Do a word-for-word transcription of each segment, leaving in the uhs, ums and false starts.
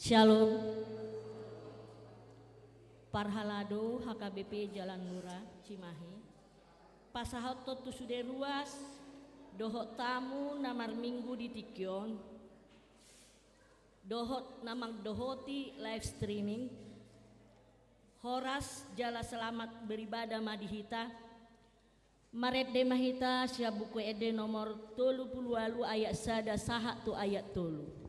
Shalom. Parhalado H K B P Jalan Mura, Cimahi. Pasahathon tu sude ruas, dohot tamu na marminggu di tingki on, dohot na mandohoti live streaming. Horas jala selamat beribadah ma di hita. Marende ma hita sian Buku Ende nomor tolu pulu ualu ayat sada sahat tu ayat tolu.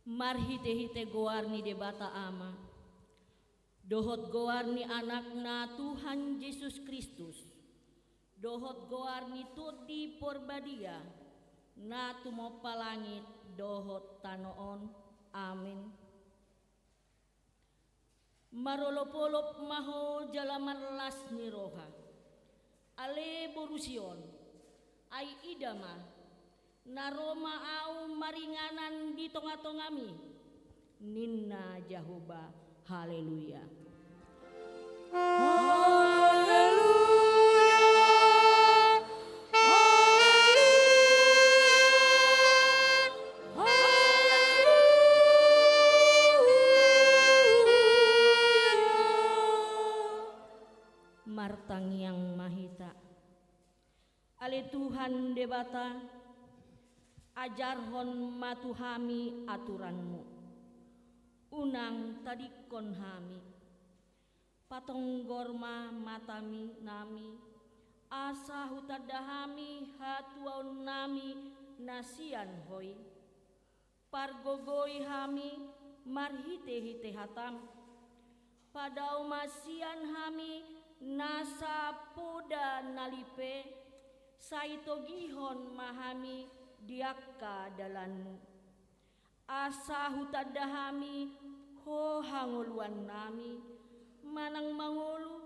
Marhite-hite goar ni Debata Ama, dohot goar ni Anakna Tuhan Jesus Kristus, dohot goar ni Tondi Porbadia, na tumompa langit dohot tano on. Amin. Marolopolop ma ho jala marlas ni roha, ale boru Sion, ai ida ma, na ro ma ahu maringanan di tonga-tongami, ninna Jahowa. Haleluya. Haleluya. Haleluya. Martangiang ma hita. Ale Tuhan Debata, ajarhon ma tu hami aturan-Mu. Unang tadingkon hami. Patonggor ma mata-Mi, nami, asa hutanda hami hatuaonnami na sian Ho i. Pargogoi hami marhite-hite hata-M. Padao ma sian hami nasa poda na limpe, sai togihon ma hami di angka dalan-Mu. Asa hutanda hami Ho hangoluannami, manang mangolu,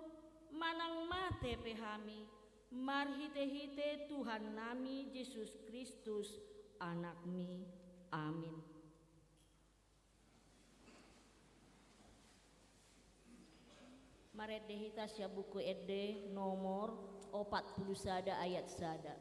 manang mate pe hami, marhite-hite Tuhannami Jesus Kristus, Anak-Mi. Amin. Marende hita sian Buku Ende nomor opat pulu sada ayat sada.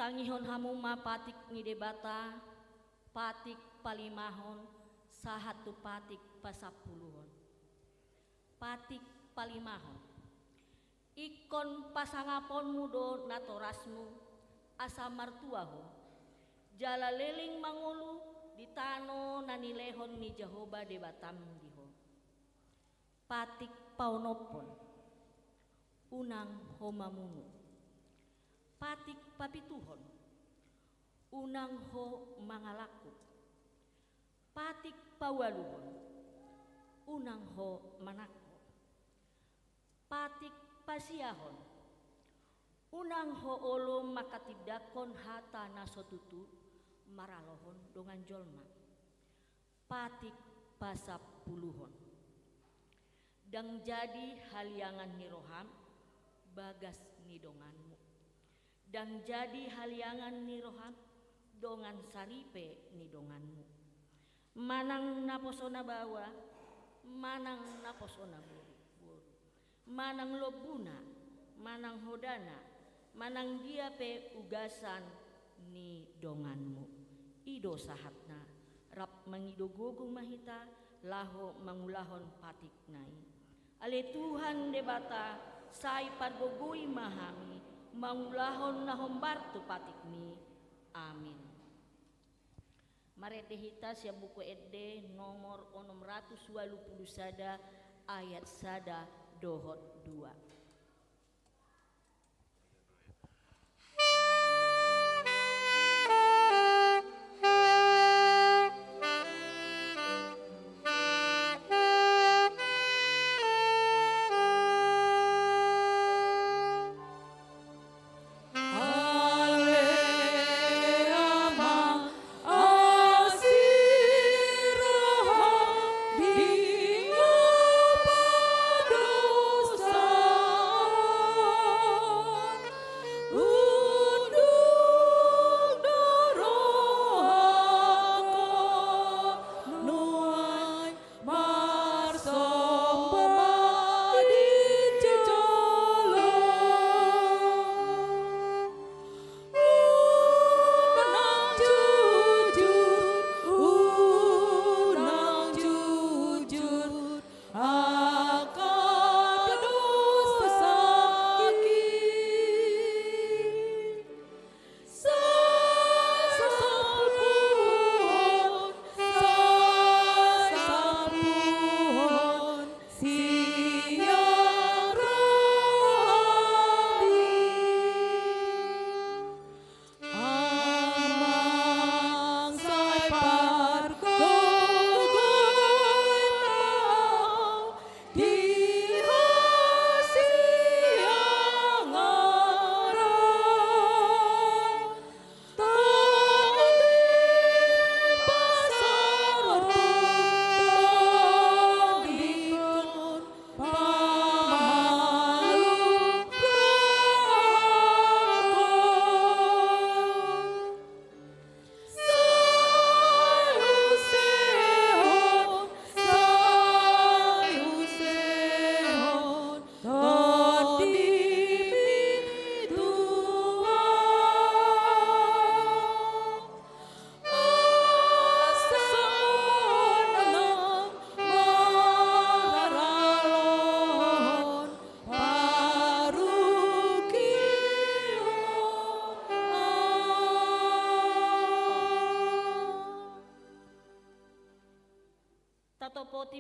Tangihon hamu ma patik ni Debata, patik palimahon, sahat tu patik pasampuluhon. Patik palimahon. Ingkon pasangaponmu do natorasmu, asa martua ho, jala leleng mangolu di tano na nilehon ni Jahowa Debatam di ho. Patik paonomhon, unang ho mamunu. Patik papituhon, unang ho mangalangkup. Patik paualuhon, unang ho manangko. Patik pasiahon, unang ho olo manghatindanghon hata na so tutu maralohon dongan jolma. Patik pasampuluhon. Ndang jadi haliangan ni roham bagas ni donganmu. Ndang jadi haliangan ni roham dongan saripe ni donganmu. Manang naposona baoa, manang naposona boru, boru. Manang lombuna, manang hodana, manang dia pe ugasan ni donganmu. I do sahatna, rap mangido gogo ma hita, laho mangulahon patikna i. Ale Tuhan Debata, sai pargogoi ma hami, mangulahon na hombar tu patikmi. Amin. Marende hita sian Buku Ende nomor onom ratus ualu pulu sada ayat sada dohot dua.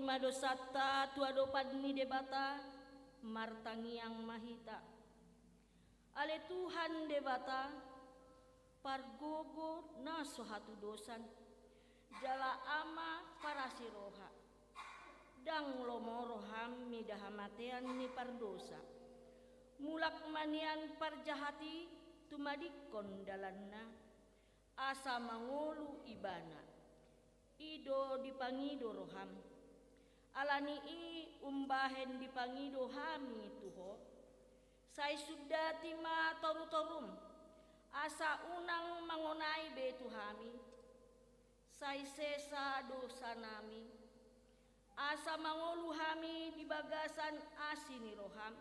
ma dosanta tu adopan ni Debata, martangiang ma hita. Ale Tuhan Debata, pargogo na so hatudosan, jala Ama parasi roha. Ndang lomo roham mida hamatean ni pardosa. Mulak ma nian parjahat i tumadingkon dalanna, asa mangolu ibana. I do dipangido roham. Alani i umbahen dipangido hami tu Ho, sai sundati ma torutorum, asa unang mangonai be tu hami. Sai sesa dosanami, asa mangolu hami di bagasan asi ni roham.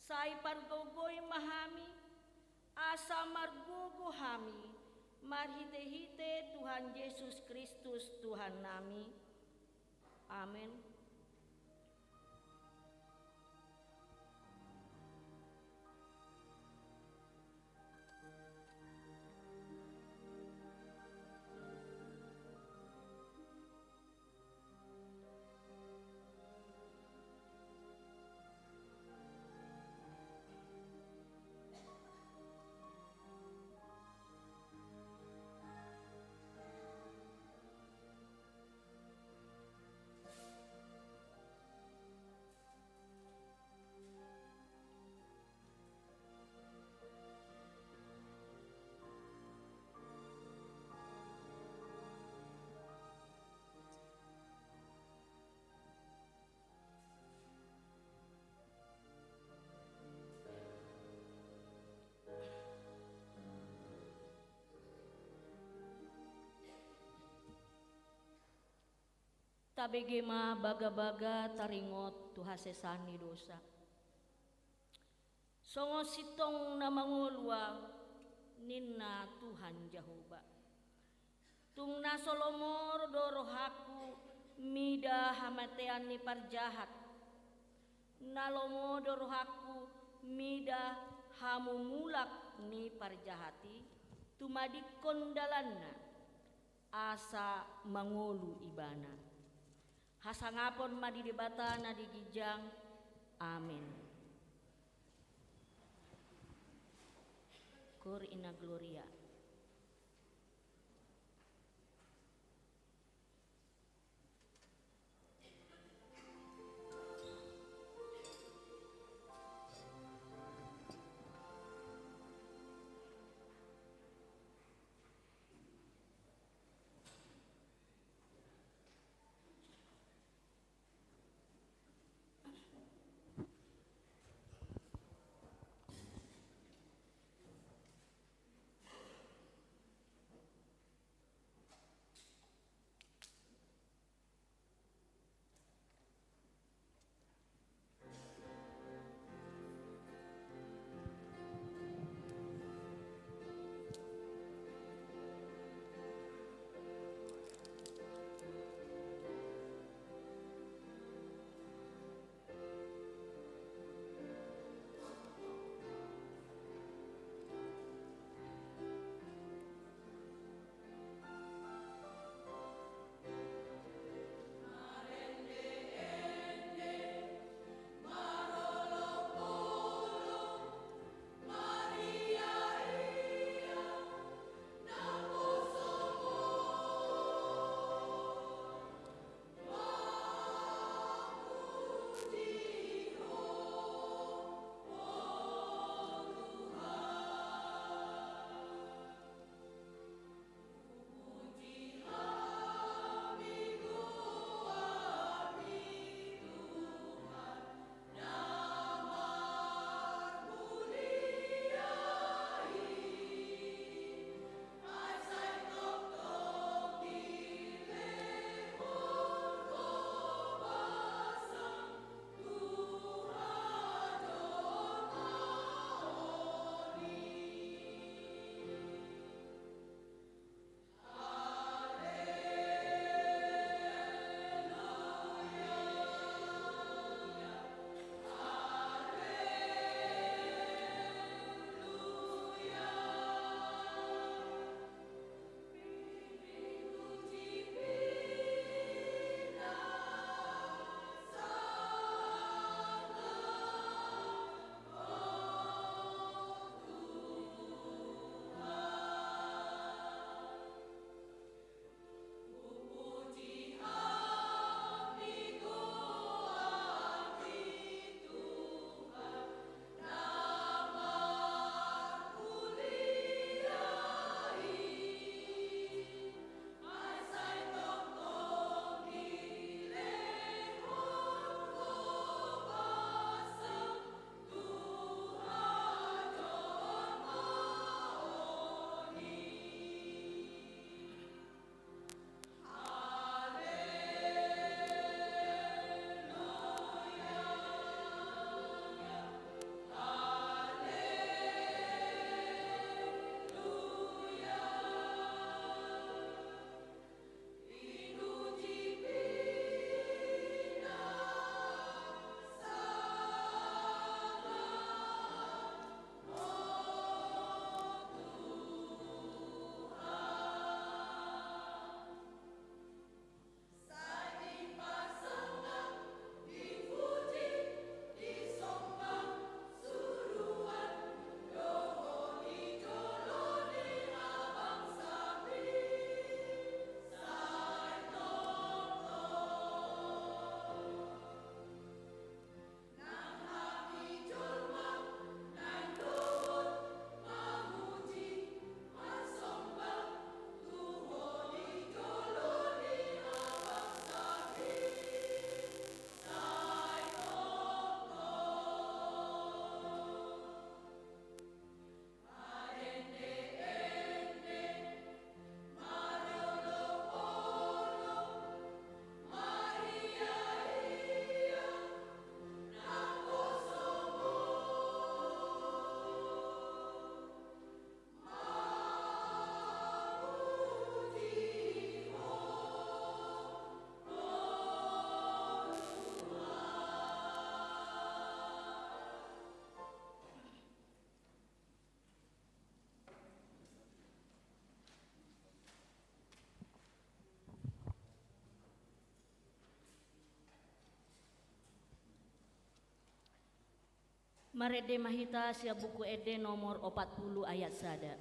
Sai pargogoi ma hami, asa margogo hami, marhitehite Tuhan Jesus Kristus Tuhannami. Amen. Tabege ma bagabaga taringot tu hasesaan ni dosa. Songon sintong na mangolu ahu, ninna Tuhan Jahowa. Tung na so lomo do rohangku mida hamatean ni parjahat. Na lomo do rohangku mida hamumulak ni parjahat i tumadingkon dalanna, asa mangolu ibana. Hasangapon ma di Debata na di ginjang. Amen. Cur in gloria. Marende ma hita sian Buku Ende nomor opat pulu ayat sada.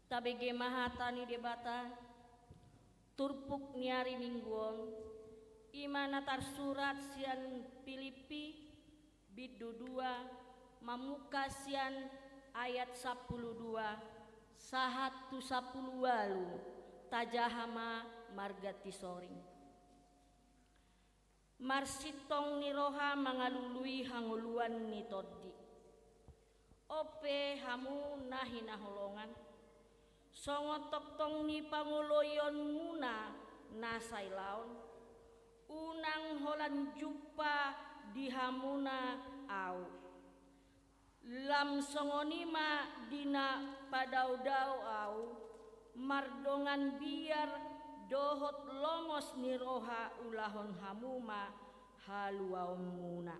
Tabege ma hata ni Debata. Turpuk ni ari Minggu on, i ma na tarsurat sian Pilippi, bindu dua, mamungka sian ayat sampulu dua sahat tu sampulu ualu. Tajaha ma marganti soring. Marsintong ni roha mangalului hangoluan ni Tondi. On pe hamu na hinaholongan, songon tongtong ni pangoloionmuna na sailaon, unang holan jumpa di hamuna ahu. Lam songon i ma di na padaodao ahu, mardongan biar dohot longos ni roha ulahon hamu ma haluaonmuna.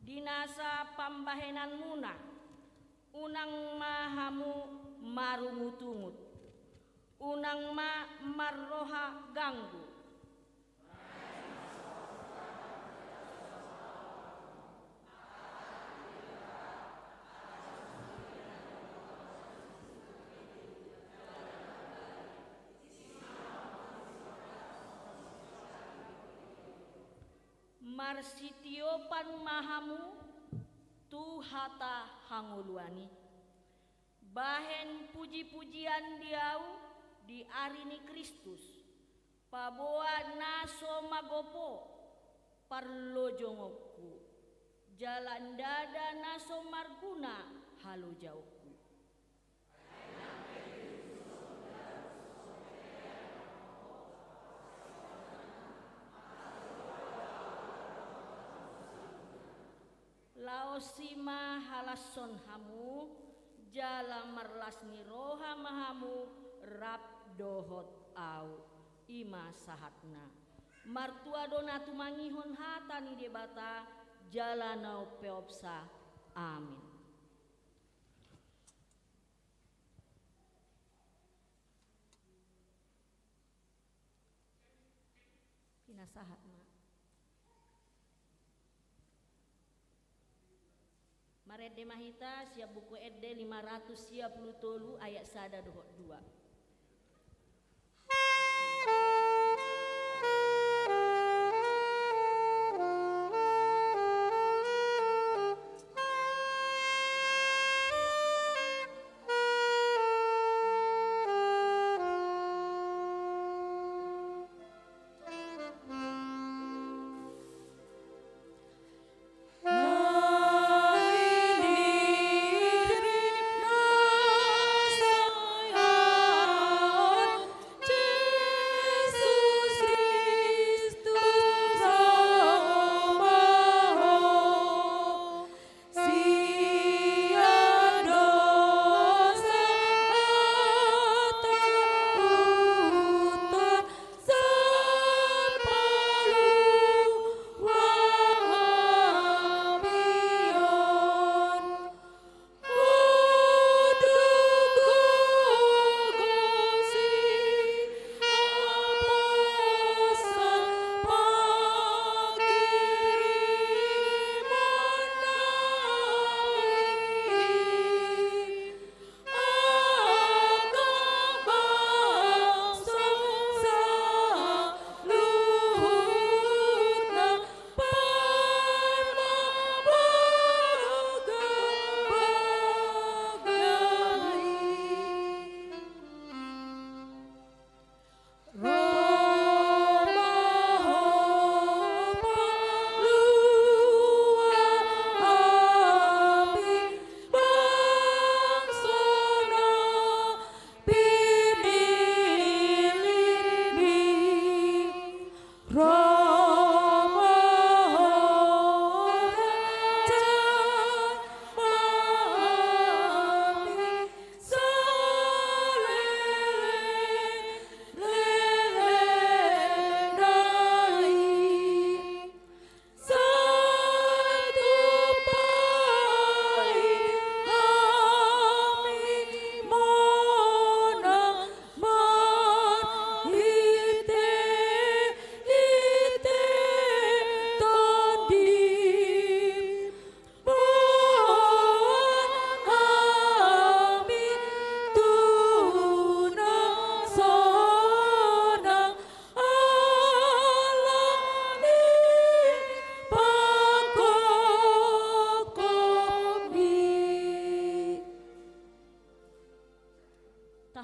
Di nasa pambahenanmuna, unang ma hamu marungutungut, unang ma marroha ganggu. Marsitiopan ma hamu tu hata hangoluan i. Bahen pujipujian di ahu di ari ni Kristus, paboa na so magopo parlojongonku, jala ndada na so marguna halojaonku. Laos i ma halashon hamu, jala marlas ni roha ma hamu rap dohot ahu. I ma sahatna. Martua do na tumangihon hata ni Debata, jala na umpeopsa. Amin. Pinasahat ma. Marende ma hita sian Buku Ende lima ratus sia pulu tolu ayat sada dohot dua.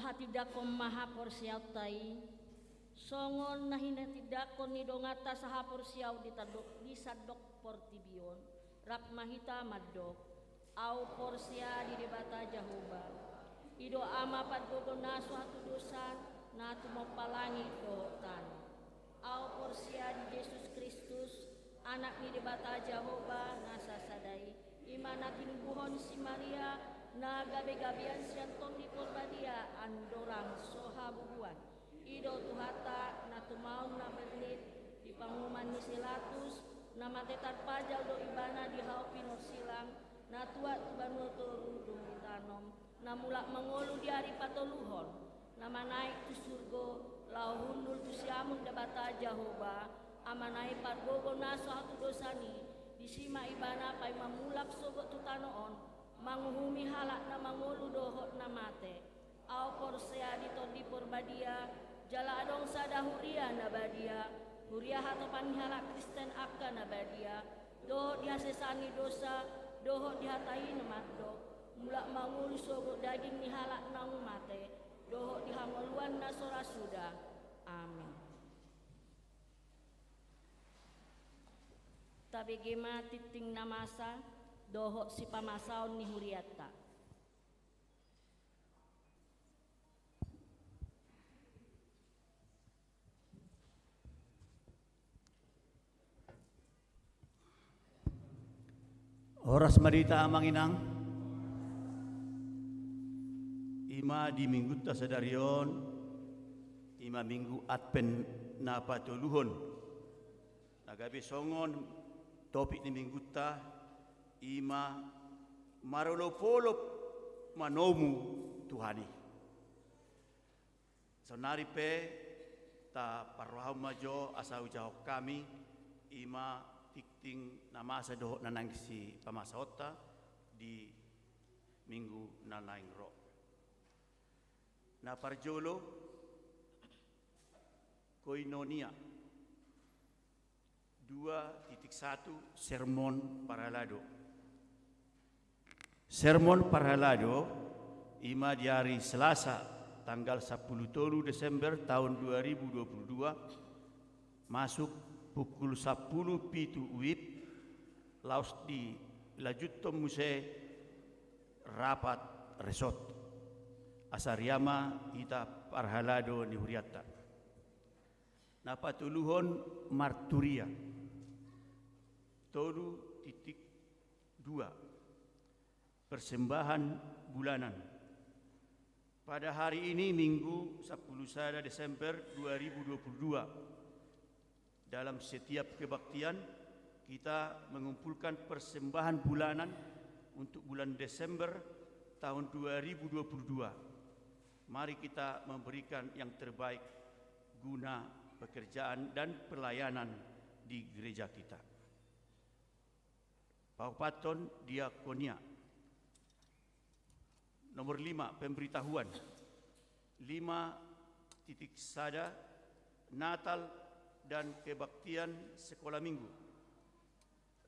Hatindangkon ma haporseaonta i, songon na hinatindangkon ni donganta sahaporseaon di tandok, di sandok portibi on, rap ma hita mandok: Ahu porsea di Debata Jahowa, i do Ama pargogo na so hatudosan, na tumompa langit dohot tano. Ahu porsea di Jesus Kristus, Anak ni Debata Jahowa na sasada i, i ma na tinubuhon si Maria, na gabegabean sian Tondi Porbadia, andorang so habubuan. I do Tuhanta, na tumaon na bernit, di panguhuman ni si Latus, na mate tarpajal do ibana di hau pinorsilang, na tuat tu banua toru dung ditanom, na mulak mangolu di ari patoluhon, na manaek tu surgo, laho hundul tu siamun Debata Jahowa, Amana i pargogo na so hatudosan i, disi ma ibana paima mulak sogot tu tano on, manguhumi halak na mangolu dohot na mate. Ahu porsea di Tondi Porbadia, jala adong sada huria na badia, huria hatopan ni halak Kristen angka na badia, dohot di hasesaan ni dosa, dohot di hata i na mandok: Mulak mangolu sogot daging ni halak naung mate, dohot di hangoluan na so ra suda. Amin. Tabege ma tingting na masa dohot sipamasaon ni hurianta. Horas ma di hita amang inang. I ma di minggunta sadari on, i ma minggu Advent na patoluhon. Na gabe songon topik ni minggunta, i ma marolopolop manomu Tuhan i. Saonari pe taparrohahon ma jo asa hujahahon hami, i ma tingting na masa dohot na naeng sipamasaonta di minggu na naeng ro. Na parjolo, koinonia. Dua titik satu, sermon parhalado. Sermon parhalado, i ma di ari Selasa, tanggal sampulu tolu Desember taon dua ribu dua pulu dua, masuk pukul sampulu pitu WIB, laos dilanjuthon muse rapat resort. Asa riama hita parhalado ni hurianta. Na patoluhon, marturia. Tolu titik dua, persembahan bulanan. Pada hari ini, Minggu, sampulu sada Desember dua ribu dua puluh dua, dalam setiap kebaktian, kita mengumpulkan persembahan bulanan untuk bulan Desember tahun dua ribu dua puluh dua. Mari kita memberikan yang terbaik guna pekerjaan dan pelayanan di gereja kita. Paopathon, diakonia. Nomor lima, pemberitahuan. Lima titik sada, Natal dan kebaktian sekolah minggu.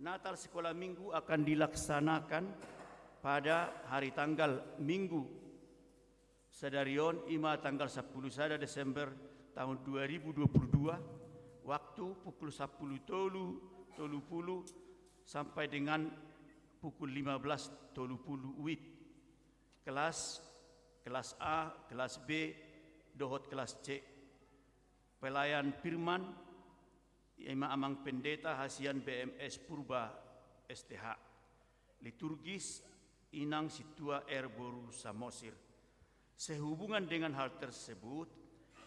Natal sekolah minggu akan dilaksanakan pada hari tanggal Minggu sadari on, i ma tanggal sampulu sada Desember tahun dua ribu dua puluh dua, waktu pukul sampulu tolu tolu pulu sampai dengan pukul lima belas tolu pulu WIB. Kelas, kelas A, kelas B, dohot kelas C. Pelayan firman, i ma amang pendeta hasian B M S Purba S T H. Liturgis, Inang Sintua R boru Samosir. Sehubungan dengan hal tersebut,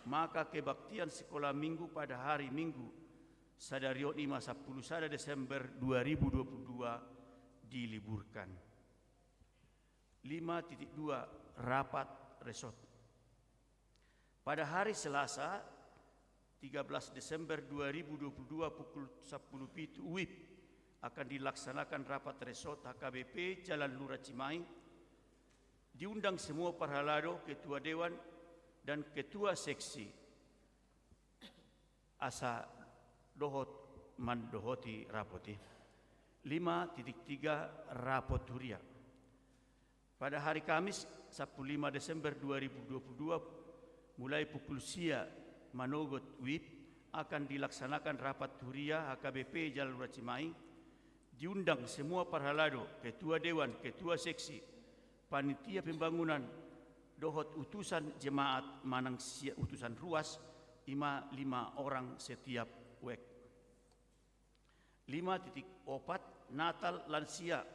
maka kebaktian sekolah minggu pada hari Minggu sadari on, i ma sampulu sada Desember dua ribu dua puluh dua, diliburkan. Lima titik dua, rapat resort. Pada hari Selasa, tiga belas Desember dua ribu dua puluh dua, pukul sampulu pitu WIB, akan dilaksanakan rapat resort H K B P Jalan Lurah Cimahi. Diundang semua parhalado, ketua dewan, dan ketua seksi. Asa dohot mandohoti rapot i. Lima titik tiga, rapot huria. Pada hari Kamis, sampulu lima Desember dua ribu dua puluh dua, mulai pukul sia manogot wib, akan dilaksanakan rapat huria H K B P Jalalura Cimahi. Diundang semua parhalado, ketua dewan, ketua seksi, panitia pembangunan, dohot utusan jemaat manang sia-, utusan ruas, ima lima orang setiap wek. Lima titik opat, Natal lansia,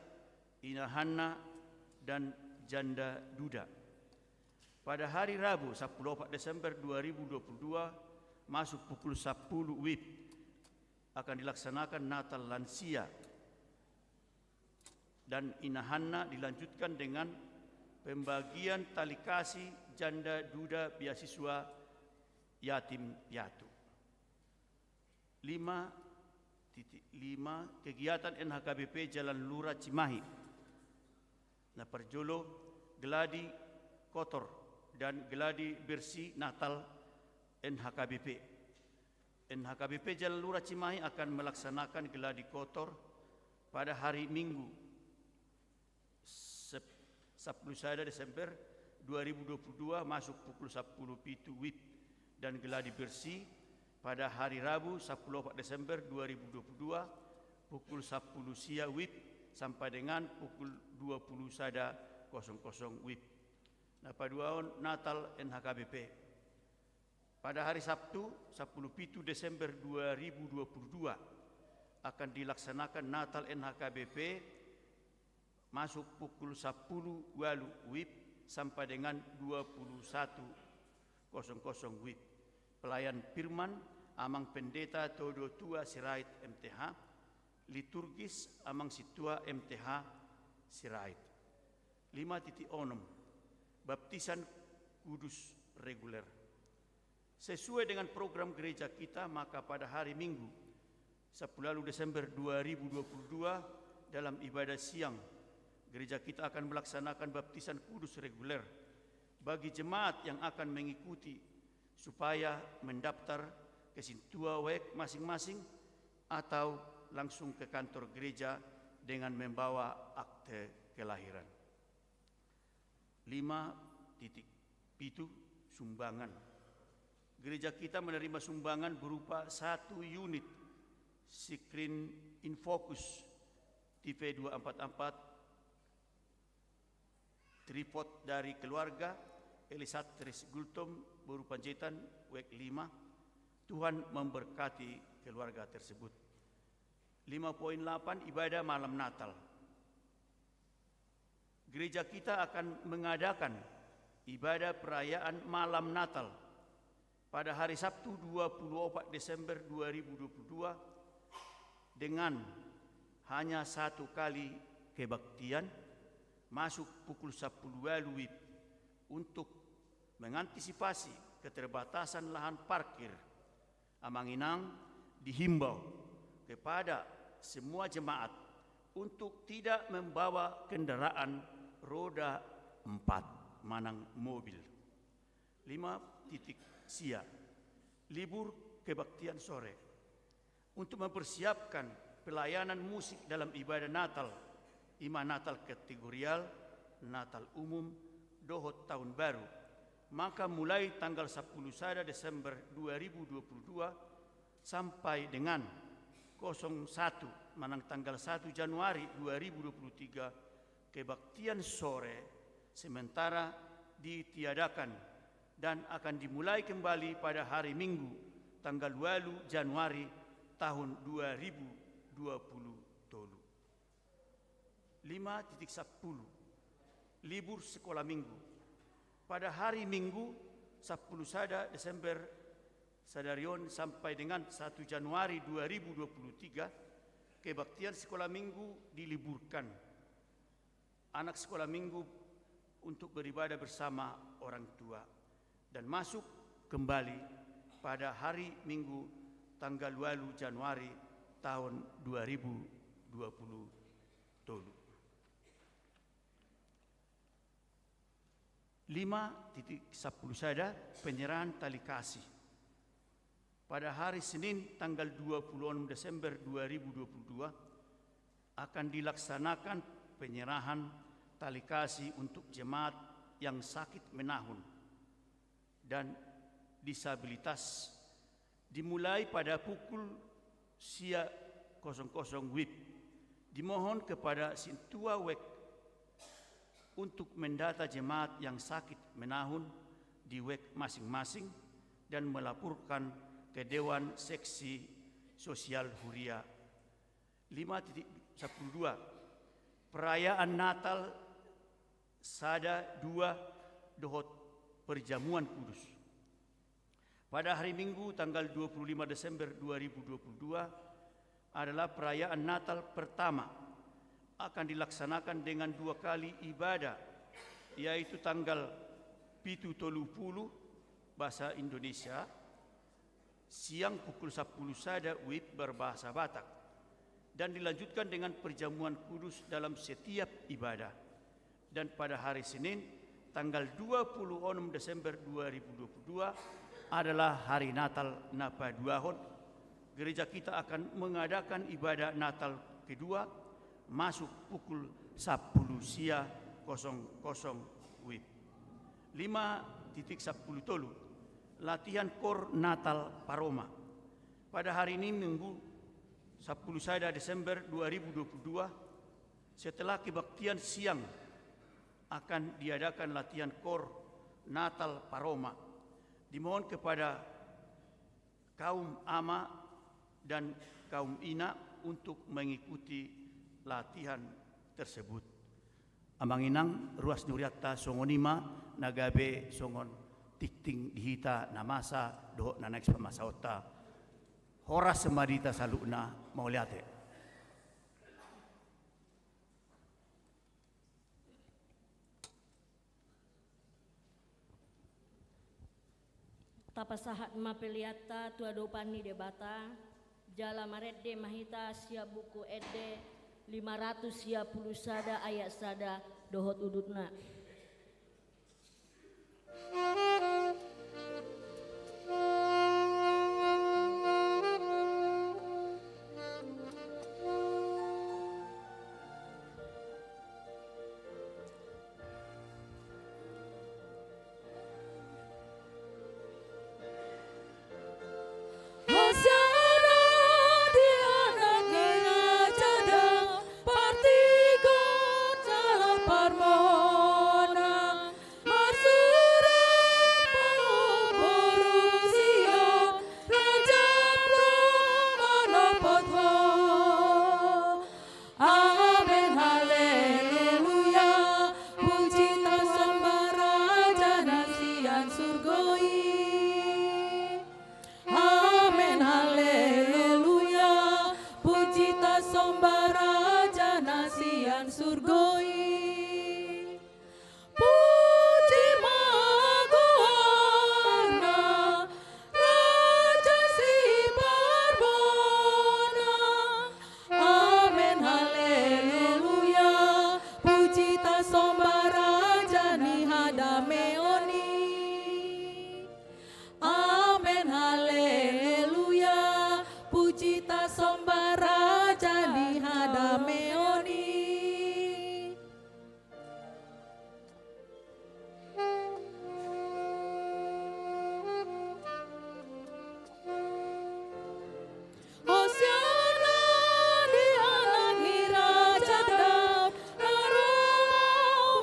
inahanna, dan janda duda. Pada hari Rabu, sampulu opat Desember dua ribu dua puluh dua, masuk pukul sampulu wib, akan dilaksanakan Natal lansia dan inahanna, dilanjutkan dengan pembagian tali kasih janda duda beasiswa yatim piatu. Lima titik lima, kegiatan N H K B P Jalalura Cimahi. Na parjolo, gladi kotor dan gladi bersih Natal N H K B P. N H K B P Jalalura Cimahi akan melaksanakan gladi kotor pada hari Minggu, sep-, sampulu sada Desember dua ribu dua puluh dua, masuk pukul sampulu pitu wib, dan gladi bersih pada hari Rabu, sampulu opat Desember dua ribu dua puluh dua, pukul sampulu sia wib sampai dengan pukul dua puluh sada kosong kosong wib. Na paduahon, Natal N H K B P. Pada hari Sabtu, sampulu pitu Desember dua ribu dua puluh dua, akan dilaksanakan Natal N H K B P, masuk pukul sampulu ualu wib sampai dengan dua puluh satu kosong kosong wib. Pelayan firman, Amang Pendeta Todo Tua Sirait M T H, liturgis, Amang Sintua M T H Sirait. Lima titik onom, baptisan kudus reguler. Sesuai dengan program gereja kita, maka pada hari Minggu, sampulu ualu Desember dua ribu dua puluh dua, dalam ibadah siang, gereja kita akan melaksanakan baptisan kudus reguler bagi jemaat yang akan mengikuti, supaya mendaftar ke sintua wek masing-masing atau langsung ke kantor gereja dengan membawa akte kelahiran. Lima titik pitu, sumbangan. Gereja kita menerima sumbangan berupa satu unit screen in focus, T V dua empat empat, tripod dari keluarga Elisatris Gultom, Boru Panjaitan, wek lima. Tuhan memberkati keluarga tersebut. Lima poin delapan, ibadah malam Natal. Gereja kita akan mengadakan ibadah perayaan malam Natal pada hari Sabtu, dua puluh opat Desember dua ribu dua puluh dua, dengan hanya satu kali kebaktian, masuk pukul sampulu ualu wib, untuk mengantisipasi keterbatasan lahan parkir. Amang Inang dihimbau kepada semua jemaat untuk tidak membawa kendaraan roda empat manang mobil. Lima titik sia, libur kebaktian sore. Untuk mempersiapkan pelayanan musik dalam ibadah Natal, ima Natal kategorial, Natal umum, dohot tahun baru, maka mulai tanggal sampulu sada Desember dua ribu dua puluh dua sampai dengan kosong satu manang tanggal satu Januari dua ribu dua puluh tiga, kebaktian sore sementara ditiadakan dan akan dimulai kembali pada hari Minggu, tanggal ualu Januari tahun dua ribu dua puluh tolu. Lima titik sampulu, libur sekolah minggu. Pada hari Minggu, sampulu sada Desember sadari on sampai dengan satu Januari dua ribu dua puluh tiga, kebaktian sekolah minggu diliburkan. Anak sekolah minggu untuk beribadah bersama orang tua dan masuk kembali pada hari Minggu tanggal ualu Januari tahun dua ribu dua puluh tolu. Lima titik sampulu sada, penyerahan tali kasih. Pada hari Senin tanggal dua puluh enam Desember dua ribu dua puluh dua akan dilaksanakan penyerahan Tali kasih untuk jemaat yang sakit menahun dan disabilitas dimulai pada pukul sia kosong kosong W I B. Dimohon kepada sintua W E K untuk mendata jemaat yang sakit menahun di W E K masing-masing dan melaporkan ke Dewan Seksi Sosial Huria. Lima titik sepuluh dua. Perayaan Natal sada dua dohot perjamuan kudus. Pada hari Minggu tanggal dua puluh lima Desember dua ribu dua puluh dua adalah perayaan Natal pertama, akan dilaksanakan dengan dua kali ibadah, yaitu tanggal pitu tolu pulu bahasa Indonesia, siang pukul sepuluh sada W I B berbahasa Batak, dan dilanjutkan dengan perjamuan kudus dalam setiap ibadah. Dan pada hari Senin, tanggal dua puluh enam Desember dua ribu dua puluh dua, adalah hari Natal na paduahon. Gereja kita akan mengadakan ibadah Natal kedua, masuk pukul sepuluh sia kosong kosong W I B. Lima titik sepuluh tolu. Latihan Kor Natal Paroma. Pada hari ini, Minggu, sepuluh sada Desember dua ribu dua puluh dua, setelah kebaktian siang, akan diadakan latihan Kor Natal Paroma. Dimohon kepada kaum ama dan kaum ina untuk mengikuti latihan tersebut. Amang inang, ruas ni hurianta songon i ma, na gabe songon tingting di hita na masa dohot na naeng sipamasaonta. Horas ma di hita saluhutna, mauliate. Tapasahat ma peleanta tu adopan ni Debata, jala marende ma hita sian Buku Ende lima ratus sia pulu sada ayat sada dohot udutna. Hosiana di anak ni Raja Daud, partigor jala parmohonan, marsurat ma boru Sion, Raja ro manopot ho. Amen, haleluya, puji tasomba Raja na sian surgo i. Amen, haleluya, puji tasomba Raja na sian surgo i. Puji ma goarna, Raja siparboanan. Amen, haleluya, puji tasomba Raja ni hadameon i. Amen, haleluya, puji tasomba Raja ni hadameon i. Hosiana di anak ni Raja Daud, na ro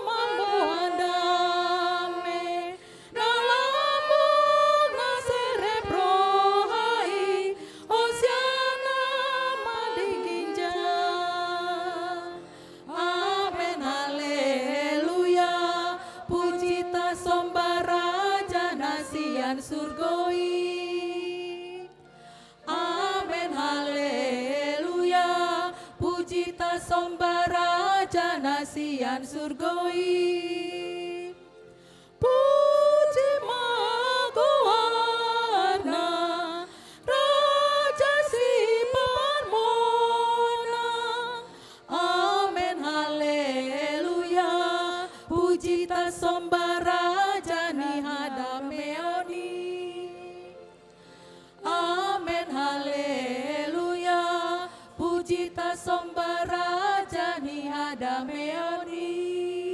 mamboan dame, na lambok na serep roha i, Hosiana ma di ginjang. Amen, haleluya, puji tasomba Raja na sian surgo i. Amen, haleluya, puji tasomba Raja na sian surgo i. Puji ma goarna, Raja siparmohonan. Amen, haleluya, puji tasomba Raja ni hadameon i. Amen, haleluya, puji tasomba Raja ni hadameon i.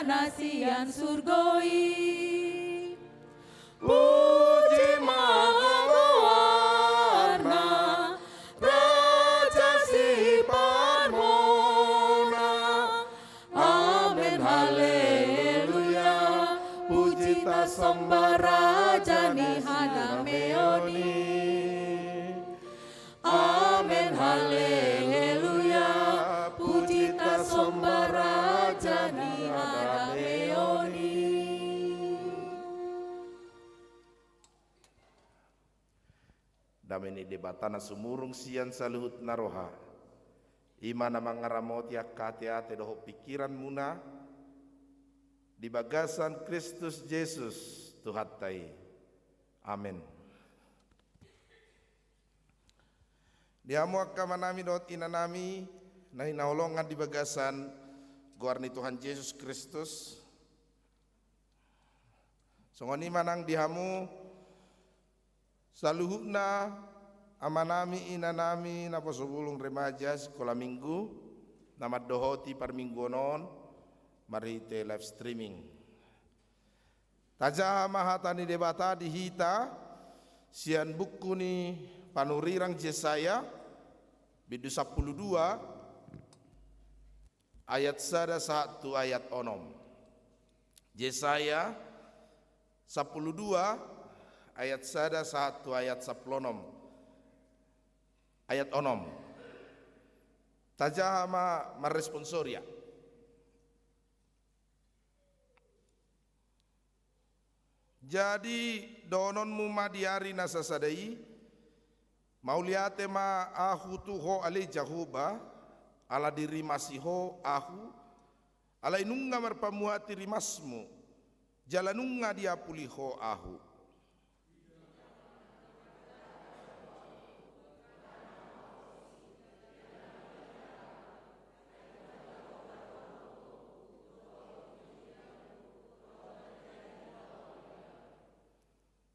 na sian surgo i. Puji ma goarna, Raja Sipanmona. Amen, haleluya. Puji tasomba Raja ni hadameon i. Amen, haleluya. Puji tasomba Raja ni hadameon i. Dame ni Debata na sumurung sian saluhut na roha, i ma na mangaramoti angka ateate dohot pingkiranmuna di bagasan Kristus Jesus Tuhanta i. Amen. Di hamu angka amanami dohot inanami na hinaholongan di bagasan goar ni Tuhan Jesus Kristus, songon i ma nang di hamu saluhutna amanami inanami naposo bulung, remaja, sikola minggu na mandohoti parmingguon on marhite live streaming. Tajaha ma hata ni Debata di hita sian buku ni panurirang Jesaya, bindu sampulu dua, ayat sada sahat tu ayat onom. Jesaya sampulu dua, ayat sada sahat tu ayat sampulu onom. Ayat onom. Tajaha ma marresponsoriak. Jadi dohononmu ma di ari na sasada i: Mauliate ma Ahu tu Ho ale Jahowa, ala dirimasi Ho Ahu, alai nunga marpamuati rimasmu, jala nunga diapuli Ho Ahu.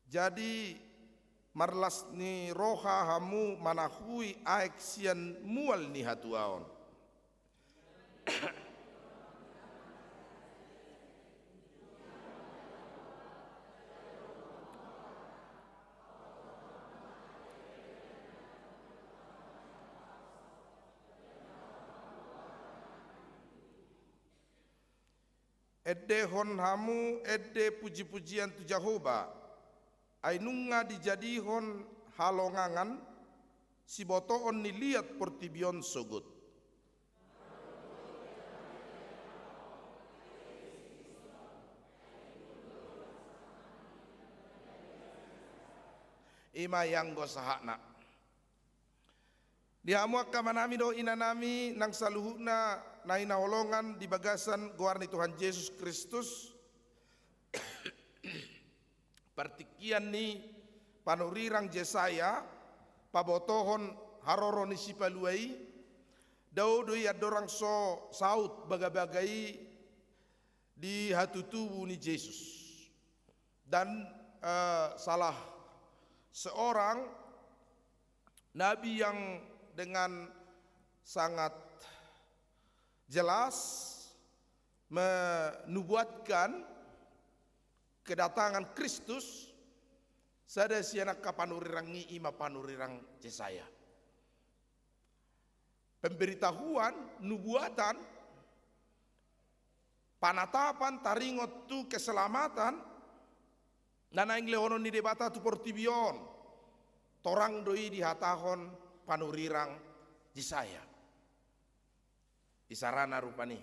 Jadi marlas ni roha hamu manahui aek sian mual ni hatuaon. Endehon hamu ende pujipujian tu Jahowa, ai nunga dijadihon halongangan sibotoon ni liat portibi on sogot. I ma i anggo sahatna. Di hamu angka amanami dohot inanami nang saluhutna na hinaholongan di bagasan goar ni Tuhan Jesus Kristus, partingkian ni panurirang Jesaya pabotohon haroro ni Sipalua i, dao do i andorang so saut bagabaga i di hatutubu ni Jesus. Dan, eh, salah seorang nabi yang dengan sangat jelas menubuatkan kedatangan Kristus, sada sian angka panurirang i, i ma panurirang Jesaya. Pemberitahuan, nubuatan, panatapan taringot tu keselamatan na naeng lehonon ni Debata tu portibi on, torang do i dihatahon panurirang Jesaya. Isarana rupani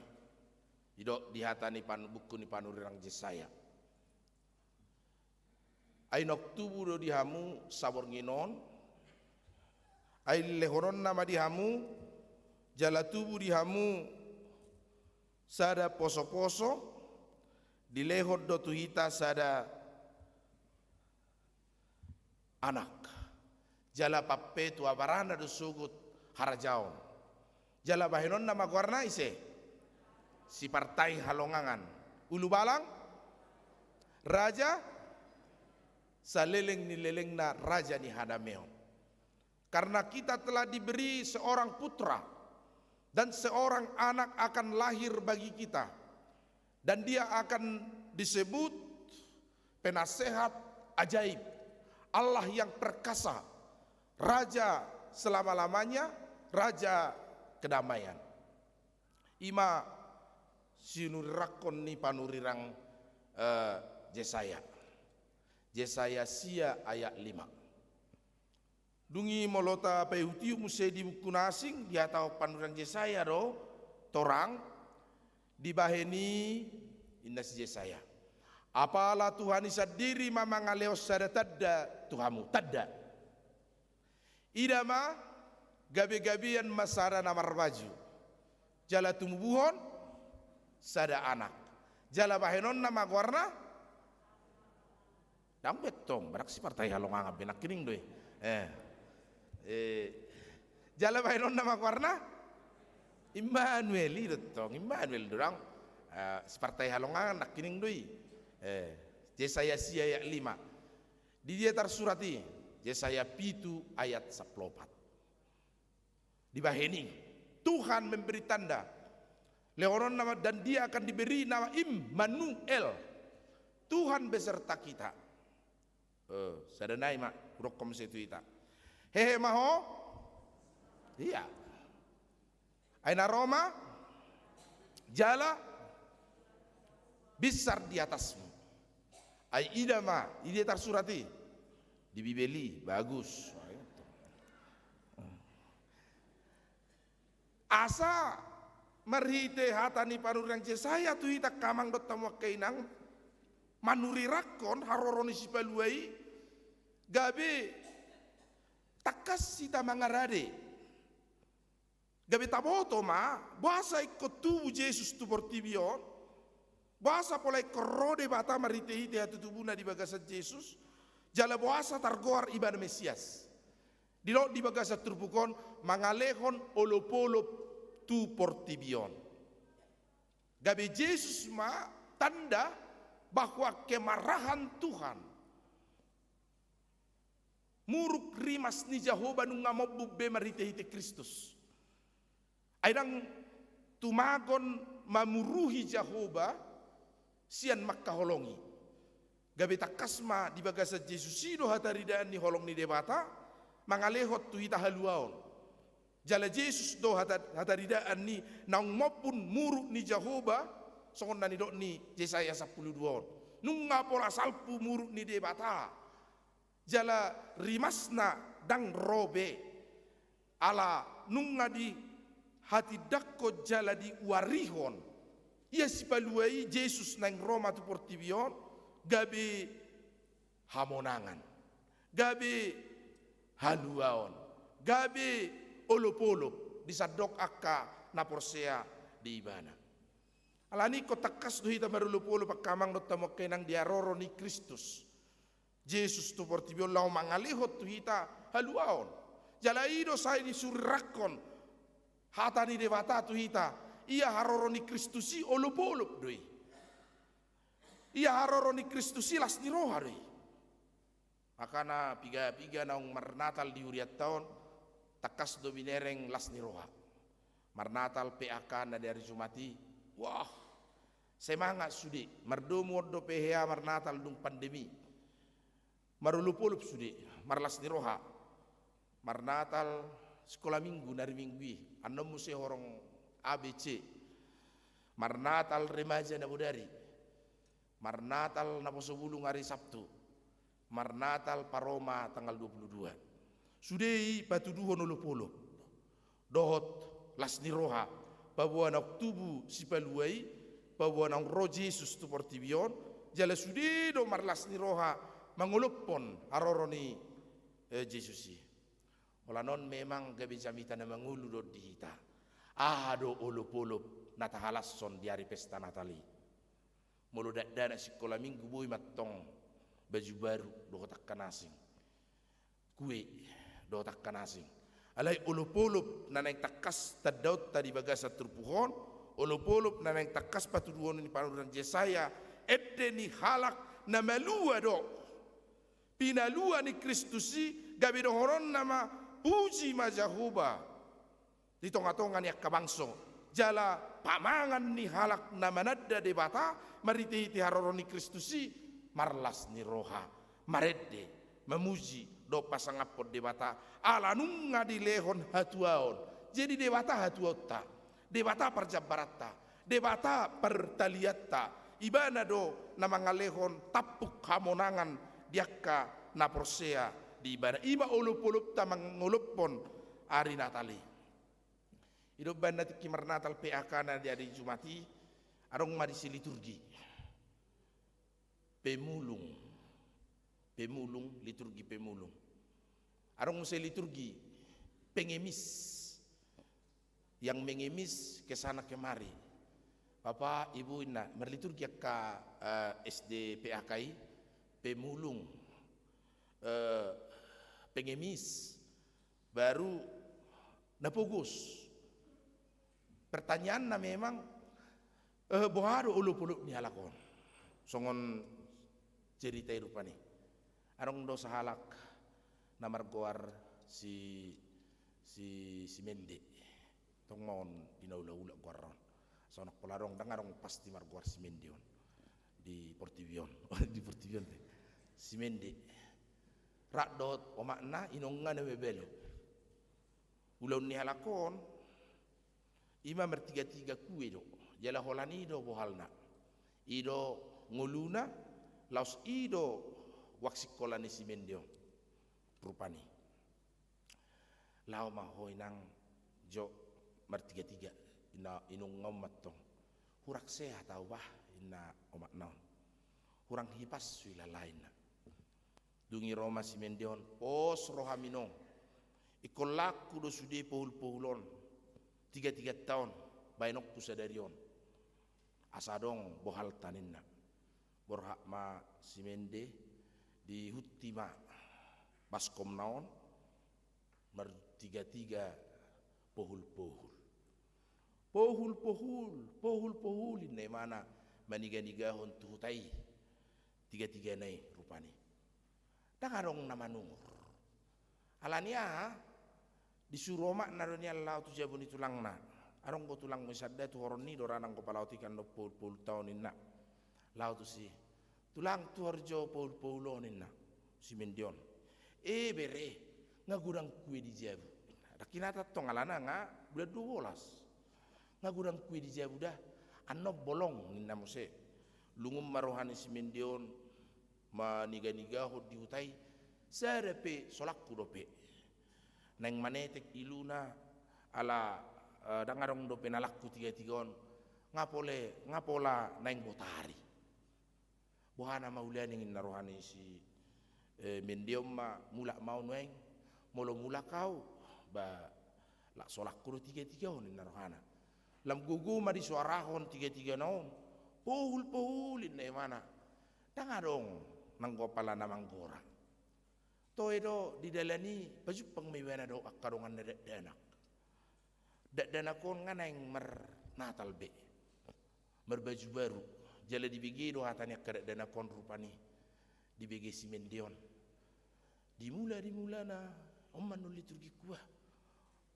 didok di hata ni pan-, buku ni panurirang Jesaya. Ai naung tubu do di hamu saborngin on, ai lehononna ma di hamu, jala tubu di hamu sada posoposo, dilehon do tu hita sada anak. Jala pampetua barana do sogot harajaon. Jala bahenonna ma goarna ise? Sipartaing halongangan. Ulubalang, raja, saleleng ni lelengna, raja ni hadameon. Karena kita telah diberi seorang putra, dan seorang anak akan lahir bagi kita. Dan dia akan disebut penasehat ajaib, Allah yang perkasa, Raja selama-lamanya, Raja kedamaian. Ima sinurirangkon ni panurirang, eh, Jesaya. Jesaya sia ayat lima. Dung i molo tapaihutihut muse di buku na asing, dihatahon panurirang Jesaya do, torang, dibahen i, inna si Jesaya. Apala Tuhan i sandiri ma mangalehon sada tanda tu hamu, tanda. Ida ma, gabe-gabean ma sada na marbaju. Jala tumubuhon sada anak. Jala bahenonna ma goarna? Ndang be tong, barang sipartai halongangan be nangkining do i. Eh. Eh. Jala bahenonna ma goarna? Immanuel, i do tong, Immanuel do ndang. Eh, sipartai halongangan nangkining do i. Eh. Jesaya sia ayat lima. Di dia tarsurat i? Jesaya pitu ayat sampulu opat. Dibahen i, Tuhan memberi tanda. Lehononna ma, dan dia akan diberi nama Immanuel. Tuhan beserta kita. Eh, sada nai ma, hudokhon muse tu hita. Hehe ma ho? Ia. Ai na ro ma, jala binsar di atasmu. Ai ida ma, i dia tarsurat i? Di Bibel i, bagus. Asa marhite hata ni panurirang Jesaya tu hita angka amang dohot hamu angka inang, manurirangkon haroro ni Sipalua i, gabe tangkas hita mangarade. Gabe taboto ma, boasa ingkon tubu Jesus tu portibi on, boasa pola ingkon ro Debata marhite-hite hatutubuna di bagasan Jesus, jala boasa targoar Ibana Mesias. Didok di bagasan turpuk on, mangalehon olop-olop tu portibi on. Gabe Jesus ma tanda bahwa kemarahan Tuhan, muruk rimas ni Jahowa nunga mombun be marhite-hite Kristus. Ai ndang tumagon mamuruhi Jahowa sian mangkaholongi. Gabe tangkas ma di bagasan Jesus i do hataridaan ni holong ni Debata, mangalehon tu hita haluaon. Jala Jesus do hata-, hataridaan ni naung mombun muruk ni Jahowa, songon na nidok ni Jesaya sampulu dua on. Nunga pola salpu muruk ni Debata. Jala rimasna ndang ro be. Ala nunga dihatindangkon jala diuarihon. Ia Sipalua i Jesus naeng ro ma tu portibi on, gabe hamonangan, gabe haluaon, gabe olop-olop di sandok angka na porsea di Ibana. Alani i ingkon tangkas do hita marolop-olop angka amang dohot hamu angka inang di haroro ni Kristus. Jesus tu portibi on laho mangalehon tu hita haluaon. Jala i do sai disurirangkon hata ni Debata tu hita, ia haroro ni Kristus i olop-olop do i. Ia haroro ni Kristus i las ni roha do i. Makana piga-piga naung marnatal di hurianta on, tangkas do binereng las ni roha. Marnatal P A K na di ari Jumat i, wah, semangat sude, mardomu on dope hea marnatal dung pandemi. Marolop-olop sude, marlas ni roha. Marnatal sikola minggu na ari Minggu i, annon muse horong A B C. Marnatal remaja na bodari. Marnatal naposo bulung ari Sabtu. Marnatal paroma tanggal dua puluh dua. Sude i patuduhon olop-olop dohot las ni roha, paboa naung tubu Sipalua i, paboa naung ro Jesus tu portibi on, jala sude do marlas ni roha mangolophon haroro ni, eh, Jesus i. Holan on memang gabe jamita na mangolu do di hita. Aha do olop-olop na tahalashon di ari pesta Natal i? Molo dakdanak sikola minggu, boi mantong baju baru dohot angka na asing, kue dohot angka na asing. Alai olop-olop na naeng tangkas tandaonta di bagasan turpuk on, olop-olop na naeng tangkas patuduhon ni panurirang Jesaya, ende ni halak na malua do. Pinalua ni Kristus i, gabe dohononna ma, puji ma Jahowa di tonga-tonga ni angka bangso, jala pamangan ni halak na mananda Debata, marhitehite haroro ni Kristus i, marlas ni roha, marende, mamuji, dohot pasangaphon Debata, ala nunga dilehon hatuaon. Jadi Debata hatuaonta, Debata parjambaranta, Debata partalianta, Ibana do na mangalehon tampuk hamonangan di angka na porsea di Ibana. I ma olopolopta mangolophon ari Natal i. I do umbahen na tingki marnatal P A K na di ari Jumat i, adong ma disi liturgi pemulung. Pemulung, liturgi pemulung. Adong muse liturgi pengemis. Yang mengemis ke sana kemari. Bapak, Ibu, inna, marliturgi angka, eh, S D P A K i, pemulung, eh, pengemis, baru na pogos. Pertanyaanna memang, eh, boha do olopolop ni halak on? Songon cerita i rupani. Adong do sahalak na margoar si, si, si Mende. Tong ma on pinaulaula goarna on. Songon pola adong, ndang adong pasti margoar si Mende on di portibi on. Di portibi on te. Si Mende. Rap dohot omakna, inongna na mabalu. Ulaon ni halak on, i ma martigatiga kue do, jala holan i do bohalna. I do ngoluna, laos i do goar singkola ni si Mende on. Rupani. Laho ma ho inang jo martigatiga, inna inongna on mantong. Hurang sehat au bah, inna omakna on. Hurang hipas huilala, inna. Dung i ro ma si Mende on, pos roham inong. Ingkon laonku do sude pohulpohul on, tigatiganta on, baenonku sadari on. Asa adong bohalta, ninna. Borhat ma si Mende, dihunti ma baskomna on, martigatiga pohulpohul. Pohulpohul, pohulpohul, inna imana maniganigahon tu huta i. Tigatigana i rupani. Ndang adong na manungur. Alani aha? Disuru omakna do nian laho tu jabu ni tulangna. Adong do tulangmu i sanda, tuhorhon ni do ra nanggo palaotikan do pohulpohulta on, inna. Laho tusi. Tulang, tuhor jo pohulpohul on, inna si Mende on. E bere, nga godang kue di jabu. Ndang hinata tong alana nga bulan dua bolas. Nga godang kue di jabu da. Annon bolong, ninna muse. Lungun ma roha ni si Mende on, maniganigahon di huta i, sada pe solangku dope. Naeng manetek iluna, ala, eh, ndang adong dope nalangku tigatiga on, nga pole, nga pola naeng botari. Boha nama ulaning, inna roha ni si, eh, Mende on ma, mulak ma au nuaeng, molo mulak au, ba, lak solangku do tigatiga on, inna rohana. Lam gogo ma disoarahon tigatigana on, pohulpohul, inna imana. Ndang adong nanggo apala na manggora. Toe do di dalan i pajumpang ma ibana dohot angka donganna dakdanak. Dakdanak on nga naeng marnatal be, marbaju baru. Jala dibege do hata ni angka dakdanak on rupani, dibege si Mende on. Dimula, dimulana, on ma annon liturgingku bah.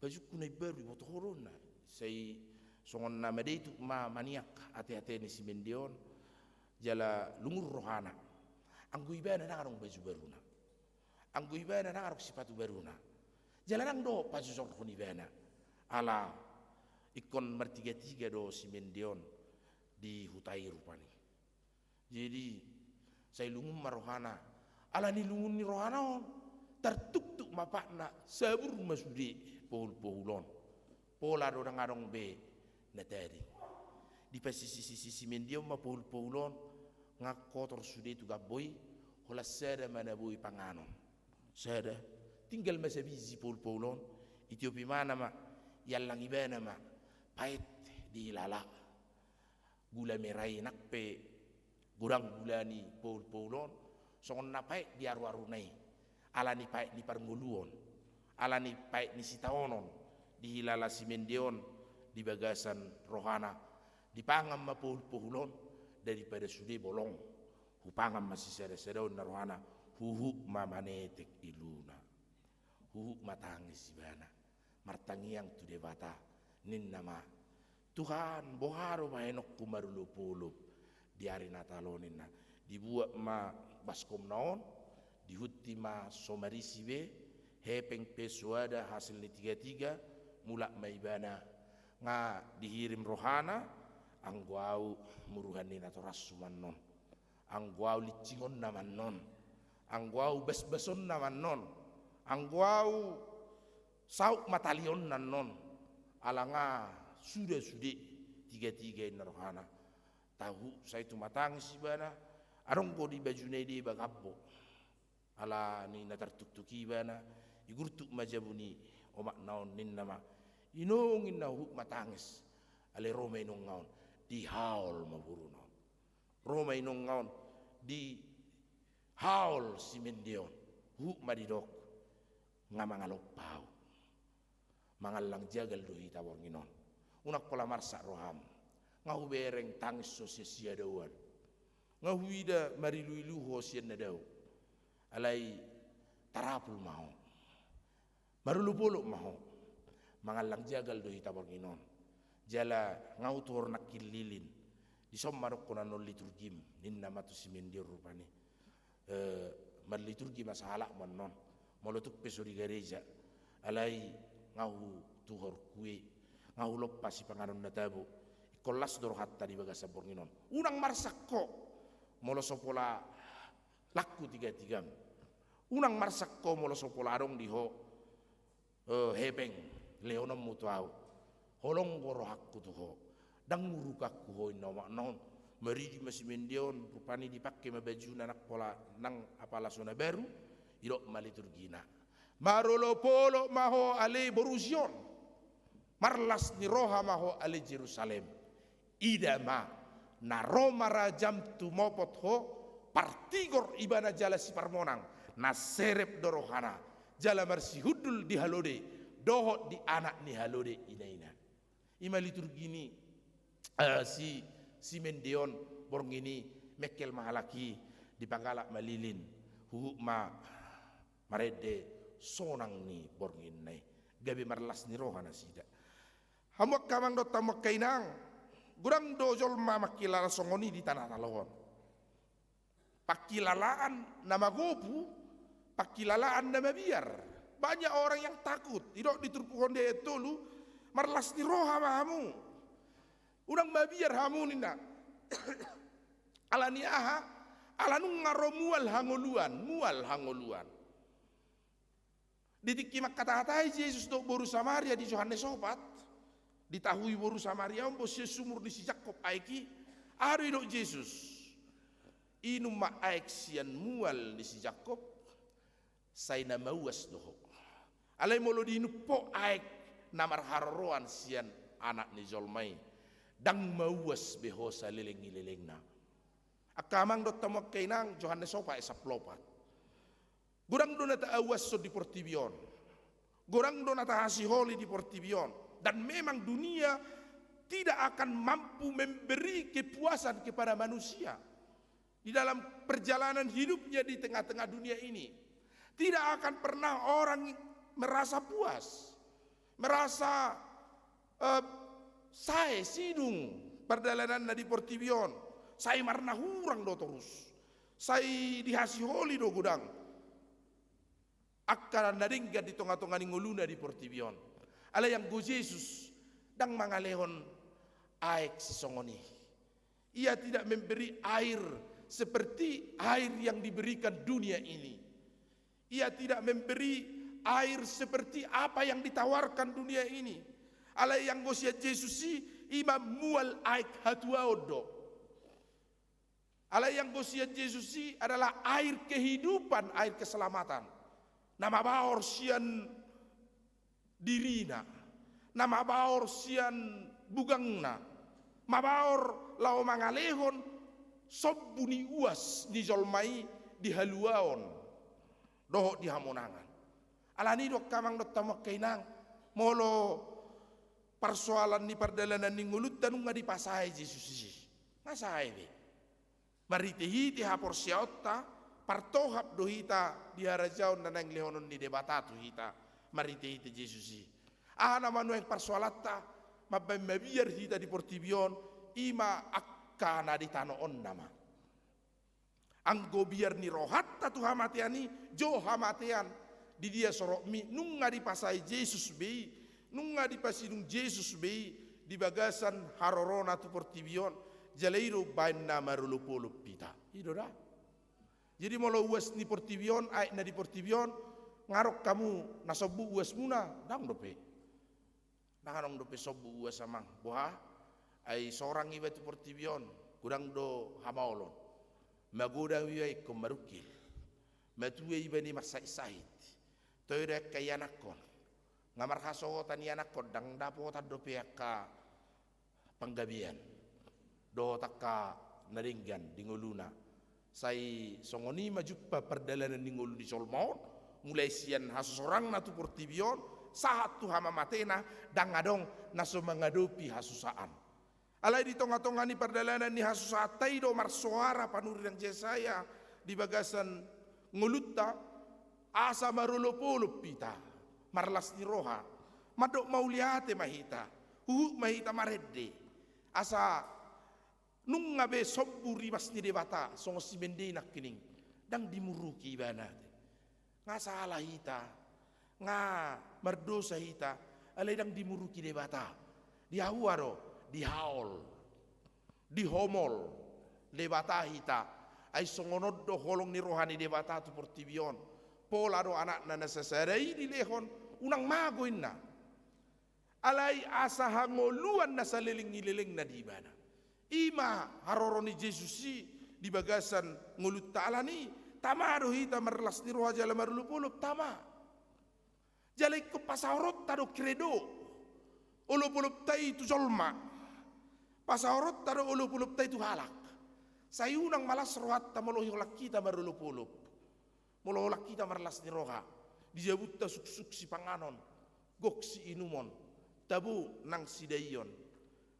Bajungku na imbaru, iboto ho do, inna. Sai songon na madaituk ma maniak ateate ni si Mende on, jala lungun rohana. Anggo ibana ndang adong baju baruna. Anggo ibana ndang adong sipatu baruna. Jala ndang dohot pajojorhon ibana. Ala ingkon martigatiga do si Mende on di huta i rupani. Jadi, sai lungun ma rohana. Alani lungun ni rohana on, tartuktuk ma patna, sabur ma sude pohulpohul on. Pola do ndang adong be na tading. Dipasisisisi si Mende on ma pohulpohul on, nga kotor sude tu gambo i, holan sada ma na boi panganon. Sada, tinggal ma sabiji pohulpohul on, itiop ibana ma, iallang ibana ma, paet dihilala. Gula mera i nang pe godang gula ni pohulpohul on, songon na paet di aruaruna i, alani paet ni parngoluon, alani paet ni sitaonon, dihilala si Mende on di bagasan rohana, dipangan ma pohulpohul on, daripada sude bolong, hupangan ma sisadasada on, ninna rohana, huhut ma manetek iluna. Huhut ma tangis ibana. Martangiang tu Debata, ninna ma, Tuhan, boha do bahenonku marolopolop di ari Natal on, ninna. Dibuat ma baskomna on, dihunti ma so marisi be, hepeng pe soada hasil ni tigatiga, mulak ma ibana, nga dihirim rohana, anggo au muruhan ni natorashu ma annon. Anggo au lincingonna ma annon. Anggo au basbasonna ma annon. Anggo au saut matalionna annon. Ala nga suda sude tigatiga, ninna rohana. Tahu sai tumatangis ibana, adong do di bajuna i deba gambo. Ala ni na tartuktuk i ibana, igurtuk ma jabu ni omakna on, ninna ma. Inong, ninna, huhut matangis. Alai ro ma inongna on, dihaol ma boruna on. Ro ma inongna on, dihaol si Mende on. Huhut ma didok, nga mangalompa au. Mangallang jagal do hita borngin on. Unang pola marsak roham. Nga hubereng tangis ho sian siadaoan. Nga huida mariluilu ho sian na dao. Alai tarapul ma ho. Marolopolop ma ho. Mangallang jagal do hita borngin on. Jala nga hutuhor nangkin lilin. Dison ma dohonon on liturgim, ninna ma tu si Mende on rupani. Eh, marliturgi ma sahalakmu annon. Molo tung pe so di gareja. Alai nga hutuhor kue, nga hulompa sipanganon na tabo. Ingkon las do rohanta di bagasan borngin on. Unang marsak ho molo so pola langku tigatigam. Unang marsak ho molo so pola adong di ho, eh, hepeng lehononmu tu au. Holong do rohangku tu ho. Ndang hurukanku ho, ninna omakna on. Maridi ma si Mende on, rupani dipangke ma bajuna nang pola nang apala so na baru, didok ma liturgina. Marolopolop ma ho ale boru Sion. Marlas ni roha ma ho ale Jerusalem. Ida ma, na ro ma rajam tumopot ho, partigor ibana jala siparmonang, na serep do rohana, jala marsihundul di halode, dohot di anak ni halode inaina. I ma liturgi ni, eh, si, si Mende on borngin i, mengkel ma halak i, dipagalak ma lilin, huhut ma marende sonang ni bornginna i. Gabe marlas ni roha nasida. Hamu angka amang dohot hamu angka inang, godang do jolma mangkilala songon i di tano Natal on. Pangkilalaan na magopu, pangkilalaan na mabiar. Banyak orang yang takut. Didok di turpuk on di ayat tolu, marlas ni roha ma hamu. Unang mabiar hamu, ninna. Ala ni aha? Ala nunga ro mual hangoluan, mual hangoluan. Di tingki mangkatahatai Jesus dohot boru Samaria di Johannes opat, ditahui boru Samaria on bo sian sumur ni si Jakob aek i, aha do didok Jesus? Inum ma aek sian mual ni si Jakob, sai na mauas do ho. Alai molo diinum ho aek na marharoroan sian Anak ni jolma i, ndang mauas be ho saleleng ni lelengna. Angka amang dohot hamu angka inang, Johannes opat ayat sampulu opat. Godang do na taauashon di portibi on. Godang do na tahasiholi di portibi on. Dan memang dunia tidak akan mampu memberi kepuasan kepada manusia di dalam perjalanan hidupnya di tengah-tengah dunia ini. Tidak akan pernah orang merasa puas, merasa, eh, sae, sidung pardalananna di portibi on. Sai marnahurang do torus. Sai dihasiholi do godang angka na denggan di tonga-tonga ni ngoluna di portibi on. Alai anggo Jesus ndang mangalehon aek sisongon i. Ia tidak memberi air seperti air yang diberikan dunia ini. Ia tidak memberi air seperti apa yang ditawarkan dunia ini. Alai anggo sian Jesus i, i ma mual aek hatuaon do. Alai anggo sian Jesus i adalah air kehidupan, air keselamatan. Na mabaor sian dirina, na mabaor sian bugangna, mabaor laho mangalehon sombu ni uas ni jolma i di haluaon dohot di hamonangan. Alani i do angka amang dohot hamu angka inang, molo parsoalan ni pardalanan ni ngolunta nunga dipasae Jesus i, nga sae be. Marhite-hite haporseaonta, partohap do hita di harajaon na naeng lehonon ni Debata tu hita marhite-hite Jesus i. Aha nama nuaeng parsoalanta? mambaen mabiar hita di portibi on, i ma angka na di tano on nama. Anggo biar ni rohanta tu hamatean i, jou hamatean, di dia sorokmi, nunga dipasae Jesus be i, nunga dipasidung Jesus be i, di bagasan harorona tu portibi on, jala i do baen na marolopolop hita. I do da. Jadi molo uas ni portibi on, aek na di portibi on, nga adong hamu na sombu uasmuna, ndang dope. Ndang adong dope sombu uas amang, boha? Ai sorang iba tu portibi on, godang do hamaolon. Magodang iba ingkon marungkil. Matua iba ni marsahit-sahit. Toe do angka ianakhon. Nga marhasohotan ianakhon, ndang dapotan dope angka panggabean dohot angka na denggan di ngoluna. Sai songon i ma jumpa pardalanan ni ngolu ni jolma on, mulai sian hasosorangna tu portibi on, sahat tu hamamatena, ndang adong na so mangadopi hasusaan. Alai di tonga-tonga ni pardalanan ni hasusahanta i do marsoara panurirang Jesaya di bagasan ngolunta, asa marolopolop hita, marlas ni roha, mandok mauliate ma hita, huhut ma hita marende, asa nunga be sombu rimas ni Debata, songon si Mende i nangkining, ndang dimuruki ibana. Nga sala hita, nga mardosa hita, alai ndang dimuruki Debata. Dihahua do, dihaol, dihomol Debata hita. Ai songon on do holong ni roha ni Debata tu portibi on. Pola do anakna na sasada i dilehon, unang mago inna. Alai asa hangoluan na saleleng ni lelengna di ibana. I ma haroro ni Jesus i di bagasan ngolunta, alani tama do hita marlas ni roha jala marolopolop, tama. Jala ingkon pasaoronta do credo, olopolopta i tu jolma. Pasaoronta do olopolopta i tu halak. Sai unang malas rohanta molo holan hita marolopolop. Molo holan hita marlas ni roha, di jabunta suksuk sipanganon, gok siinumon, tabo nang sidaion.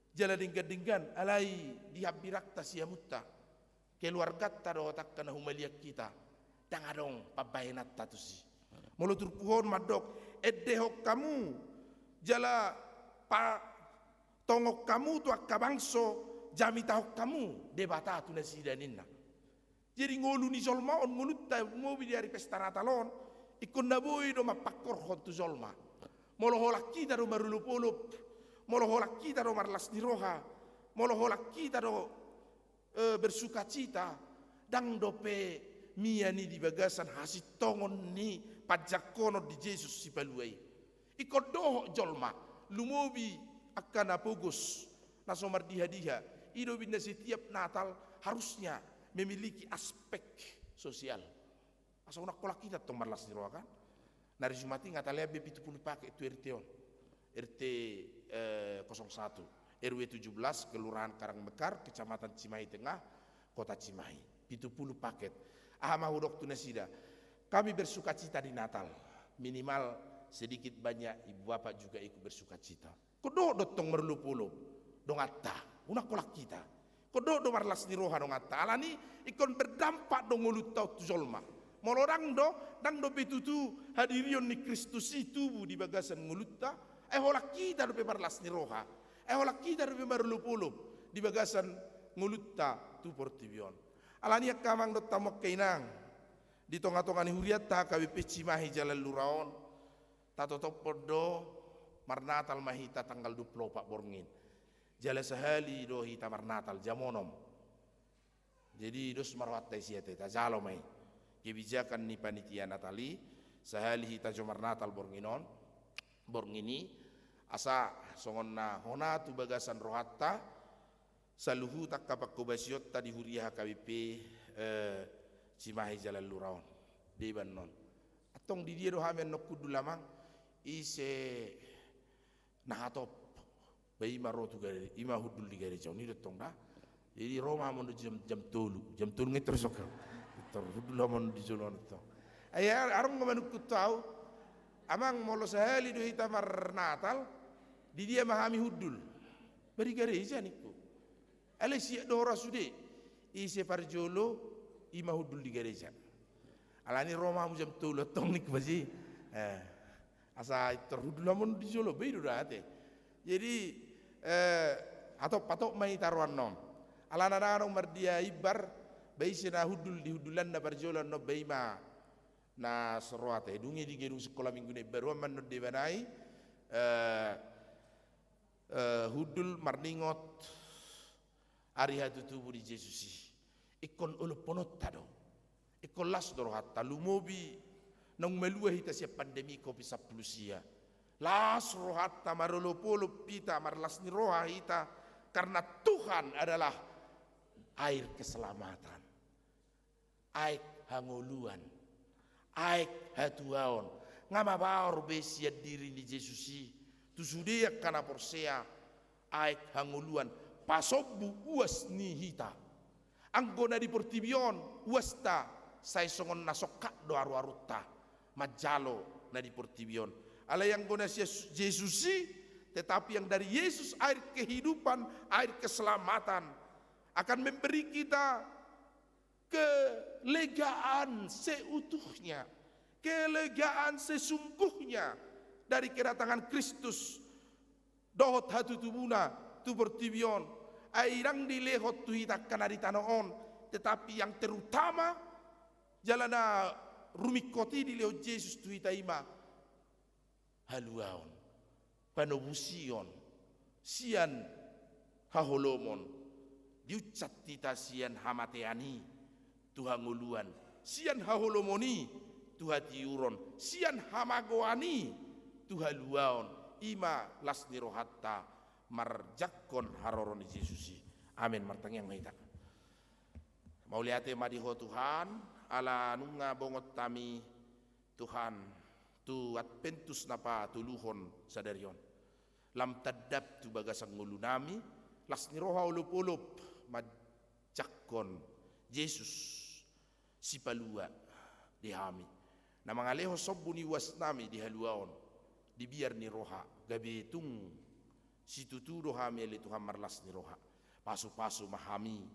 Jala denggan-denggan, alai di hambirangta siamunta, keluarganta dohot angka na humaliang hita, ndang adong pambahenanta tusi. Molo turpuk on mandok, endehon hamu, jala pa-, tongon hamu tu angka bangso, jamitahon hamu Debata tu nasida ninna. Jadi ngolu ni jolma on, ngolunta lumobi di ari pesta Natal on, ingkon na boi do mampangkorhon tu jolma. Molo holan hita do marolopolop, molo holan hita do marlas ni roha, molo holan hita do, eh, bersukacita, ndang dope mian i di bagasan hasintongon ni panjangkonon di Jesus Sipalua i. Ingkon dohot jolma, lumobi angka na pogos, na so mardiha-diha. I do umbahen na setiap Natal harusnya memiliki aspek sosial. Asa unang holan hita tong marlas ni roha kan. Na ri Jumat i nga talean be pitu pulu paket tu R T on. R T, eh, kosong satu, R W tujuh belas, Kelurahan Karangmekar, Kecamatan Cimahi Tengah, Kota Cimahi. Pitu pulu paket. Aha ma hudok tu nasida? Kami bersukacita di Natal. Minimal sedikit banyak ibu bapak juga ikut bersukacita. Ingkon dohot do tong marolopolop donganta, unang holan hita. Ingkon dohot do marlas ni roha donganta. Alani ingkon berdampak do ngolunta on tu jolma. Molo ndang do, ndang dope tutu hadirion ni Kristus i tubu di bagasan ngolunta, ai holan hita dope marlas ni roha. Ai holan hita dope marolopolop di bagasan ngolunta tu portibi on. Alani angka amang dohot hamu angka inang, di tonga-tonga ni hurianta H K B P Cimahi Jalan Lura on, tatotophon do, marnatal ma hita tanggal dua pulu opat borngin. Jala sahali do hita marnatal jam onom. Jadi dos ma rohanta i sian i, tajalo ma i. Kebijakan ni panitia Natal i, sahali hita jo marnatal borngin on, borngin i, asa songon na hona tu bagasan rohanta, saluhut angka panghobasionta di huria H K B P, eh, Cimahi Jalan Lura on. Beban non. Antong di dia do hami annon hundul amang, ise na hatop. Ba i ma ro tu gare-, i ma hundul di gareja on i do tong da. Jadi ro ma hamu annon jam, jam tolu, jam tolu nga i tor sokam. Tor hundul hamu annon di jolo on tong. Ai ar-, arung nga manungkun tu au. Amang, molo sahali do hita marnatal, di dia ma hami hundul? Ba di gareja ningku. Alai siap do ho ra sude. Ise parjolo, i ma hundul di gareja. Alani ro ma hamu jam tolu antong ningku pasti. Eh, asa tor hundul hamu annon di jolo, ba i do da ate. Jadi Eh, hatop-hatop ma hita roha annon. Alana ndang adong mardia imbar, ba ise na hundul di hundulanna parjolo annon, ba i ma na so rohanta. Dung i di gedung sikola minggu na imbaruan ma annon di ibana i, eh, eh, hundul marningot ari hatutubu ni Jesus i. Ingkon olopolonta do. Ingkon las do rohanta, lumobi naung malua hita sian pandemi covid sampulu sia. Las rohanta, marolopolop hita, marlas ni roha hita, karena Tuhan adalah air keselamatan, aek hangoluan, aek hatuaon. Nga mabaor be sian diri ni Jesus i tu sude angka na porsea aek hangoluan, pasombu uas ni hita. Anggo na di portibi on uasta, sai songon na songkap do aruarunta manjalo na di portibi on. Alai anggo na sian Jesus i, tetapi yang dari Yesus, air kehidupan, air keselamatan, akan memberi kita kelegaan seutuhnya, kelegaan sesungguhnya dari kedatangan Kristus dohot hatutubuna tu portibi on. Ai ndang dilehon tu hita angka na di tano on, tetapi yang terutama jala na rumingkot i dilehon Jesus tu hita i ma haluaon, panobusion sian haholomon, diunsat hita sian hamatean i tu hangoluan, sian haholomon i tu hatiuron, sian hamagoan i tu haluaon. I ma las ni rohanta marjangkon haroro ni Jesus i. Amen. Martangiang ma hita. Mauliate ma di Ho Tuhan, ala nunga bongot hami Tuhan, tu Adventus na patoluhon sadari on. Lam tandap tu bagasan ngolunami las ni roha, olopolop manjangkon Jesus Sipalua di hami, na mangalehon sombu ni uasnami di haluaon, di biar ni roha, gabe tung situtu do hami, ale Tuhan, marlas ni roha. Pasupasu ma hami,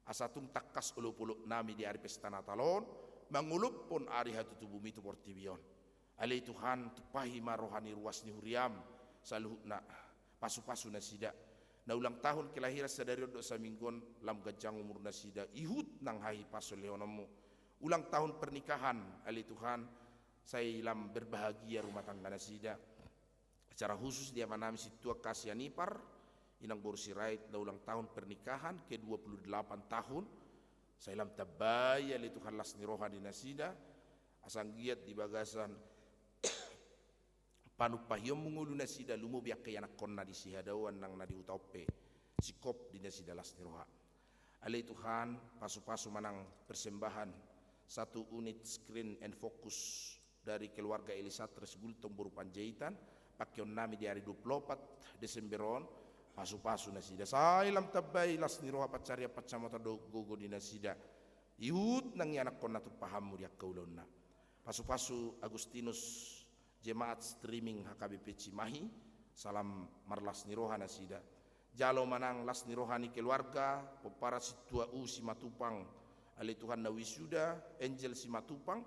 asa tung tangkas olopolopnami di ari pesta Natal on, mangolophon ari hatutubumi tu portibi on. Ale Tuhan, tumpahi ma roha ni ruas ni huriam saluhutna, pasupasu nasida. Na ulang tahun kelahiran sadari on dohot saminggu on, lam ganjang umur nasida, ihut nang hahipason lehononmu. Ulang tahun pernikahan, ale Tuhan, sai lam berbahagia rumah tangga nasida. Secara khusus di amanami Sintua Kasian Ipar, Inang boru Sirait, na ulang tahun pernikahan ke dua puluh delapan tahun, sai lam tambai, ale Tuhan, las ni roha di nasida, asa anggiat di bagasan panumpahionmu ngolu nasida, lumobi angka ianakhonna di sihadaoan nang na di huta on pe, singkop di nasida las ni roha. Ale Tuhan, pasupasu ma nang persembahan satu unit screen and focus dari keluarga Elisatres Gultom boru Panjaitan, pakeonnami di ari dua puluh opat Desember on, pasupasu nasida. Sai lam tambai las ni roha, pansarian, pansamotan dohot gogo di nasida. Ihut nang ianakhonna tumpahanmu di angka ulaonna. Pasupasu Agustinus Jemaat Streaming H K B P Cimahi, sai lam marlas ni roha nasida. Jalo ma nang las ni roha ni keluarga pomparan Sintua U Simatupang, ale Tuhan, na wisuda, Angel Simatupang,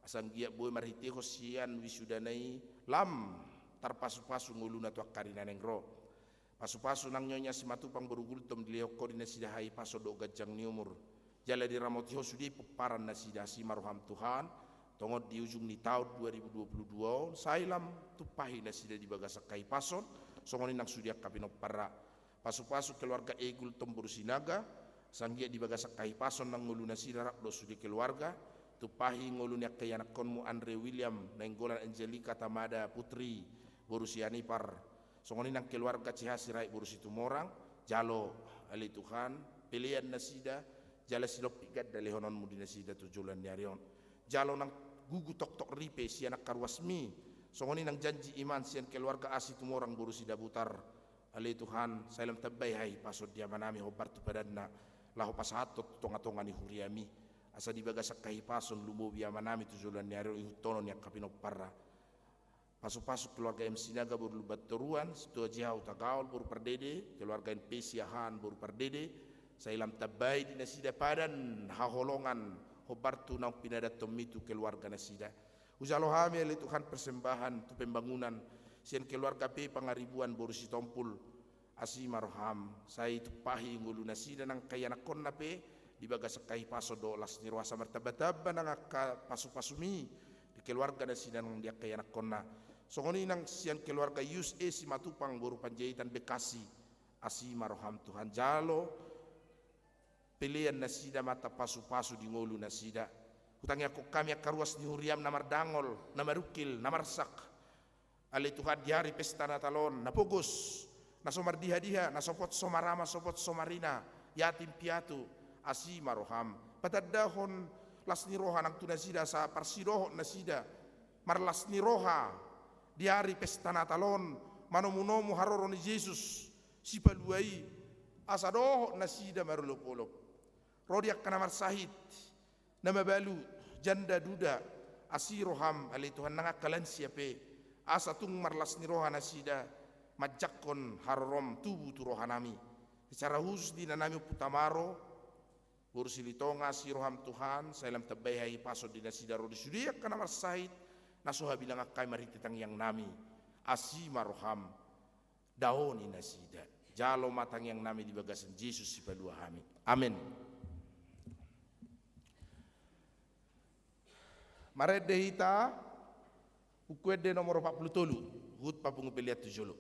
asa anggiat boi marhitehon sian wisudana i lam tarpasupasu ngoluna tu angka ari na naeng ro. Pasupasu nang Nyonya Simatupang boru Gultom, dilehon Ho di nasida hahipason dohot ganjang ni umur. Jala diramoti Ho sude pomparan nasida. Asi ma roham Tuhan, tongon di ujung ni taon dua ribu dua puluh dua on, sai lam tumpahi nasida di bagasan hahipason, songon i nang sude angka pinomparna. Pasupasu keluarga E Gultom boru Sinaga, asa anggiat di bagasan hahipason nang ngolu nasida rap dohot sude keluarga, tumpahi ngolu ni angka ianakhonmu Andre William Nainggolan, Angelika Tamada Putri boru Sianipar, songon i nang keluarga C H Sirait boru Situmorang. Jalo, ale Tuhan, pelean nasida, jala silompit ganda lehononmu di nasida tu joloan ni ari on. Jalo nang gugu toktok ripe sian angka ruasmi, songon i nang janji iman sian keluarga A Situmorang boru Sidabutar. Ale Tuhan, sai lam tambai hahipason di amanami hombar tu padanna, laho pasahathon tu tongatonga ni huriami, asa di bagasan hahipason lumobi amanami tu joloan ni ari on, ihuthonon ni angka pinomparna. Pasupasu keluarga M Sinaga boru Lumbantoruan, Sintua J H Hutagaol boru Pardede, keluarga N P Siahaan boru Pardede, sai lam tambai di nasida padan haholongan hombar tu naung pinadantonmi tu keluarga nasida. Hujalo hami, ale Tuhan, persembahan tu pembangunan sian keluarga P Pangaribuan boru Sitompul, Asi ma roham, sai tumpahi ngolu nasida nang angka ianakkonna pe di bagasan hahipason dohot las ni roha, asa martambatamba nang angka pasupasumi di keluarga nasida nang di angka ianakkonna. Songon i nang sian keluarga Yus E Simatupang boru Panjaitan Bekasi. Asi ma roham Tuhan, jalo pelean nasida ma tapasupasu di ngolu nasida. Hutangiangkon hami angka ruas ni huriam na mardangol, na marungkil, na marsak. Ale Tuhan, di ari pesta Natal on, na pogos, na so mardihadiha, na sopot so marama, sopot so marina, yatim piatu, asi ma roham. Patandahon las ni roha nang tu nasida asa parsidohot nasida marlas ni roha di ari pesta Natal on, manomunomu haroro ni Jesus Sipalua i, asa dohot nasida marolopolop. Ro di angka na marsahit, na mabalu, janda duda, asi roham, ale Tuhan, nang angka lansia pe, asa tung marlas ni roha nasida manjangkon harorom tubu tu rohanami. Secara khusus di inanami Ompu Tamaro boru Silitonga, asi roham Tuhan, sai lam tambai hahipason di nasida ro di sude angka na marsahit, na so habilangan hami marhite tangiangnami. Asi ma roham, daoni nasida. Jalo ma tangiangnami di bagasan Jesus Sipalua hami. Amen. Marende hita, Buku Ende nomor opat pulu tolu, huhut papungu pelean tu jolo.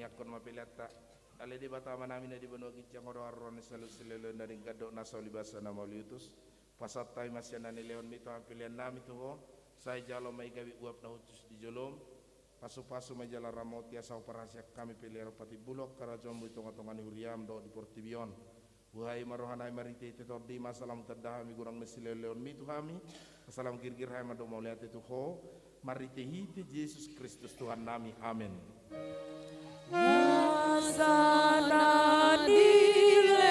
Tangiangkon ma peleanta. Ale Debata Amanami na di banua ginjang, Ho do haroroan ni saluhut silehonlehon na denggan dohot na so ulibasa na mauliutus. Pasahat hami ma sian na nilehonMi tu hami peleannami tu Ho, sai jalo ma i gabe uap na hushus di joloM. Pasupasu ma i jala ramoti asa huparhaseang hami pelean on patimbulhon harajaonMu di tongatonga ni huriaM dohot di portibi on. Buhai ma rohanami marhitehite TondiM asa lam tanda hami godang ni silehonlehonMi tu hami, asa lam girgir hami mandok mauliate tu Ho, marhitehite Jesus Kristus Tuhannami. Amen. Asa na nilehonMi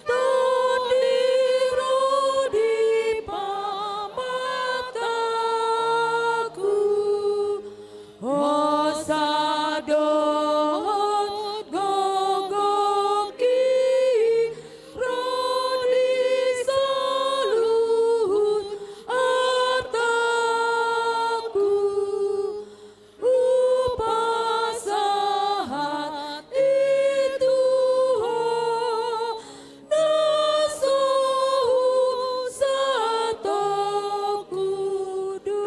Tondi ro di pamatangku, hosa dohot gogongki ro di saluhut artangku. Hupasahat i tu Ho na so husatongku do.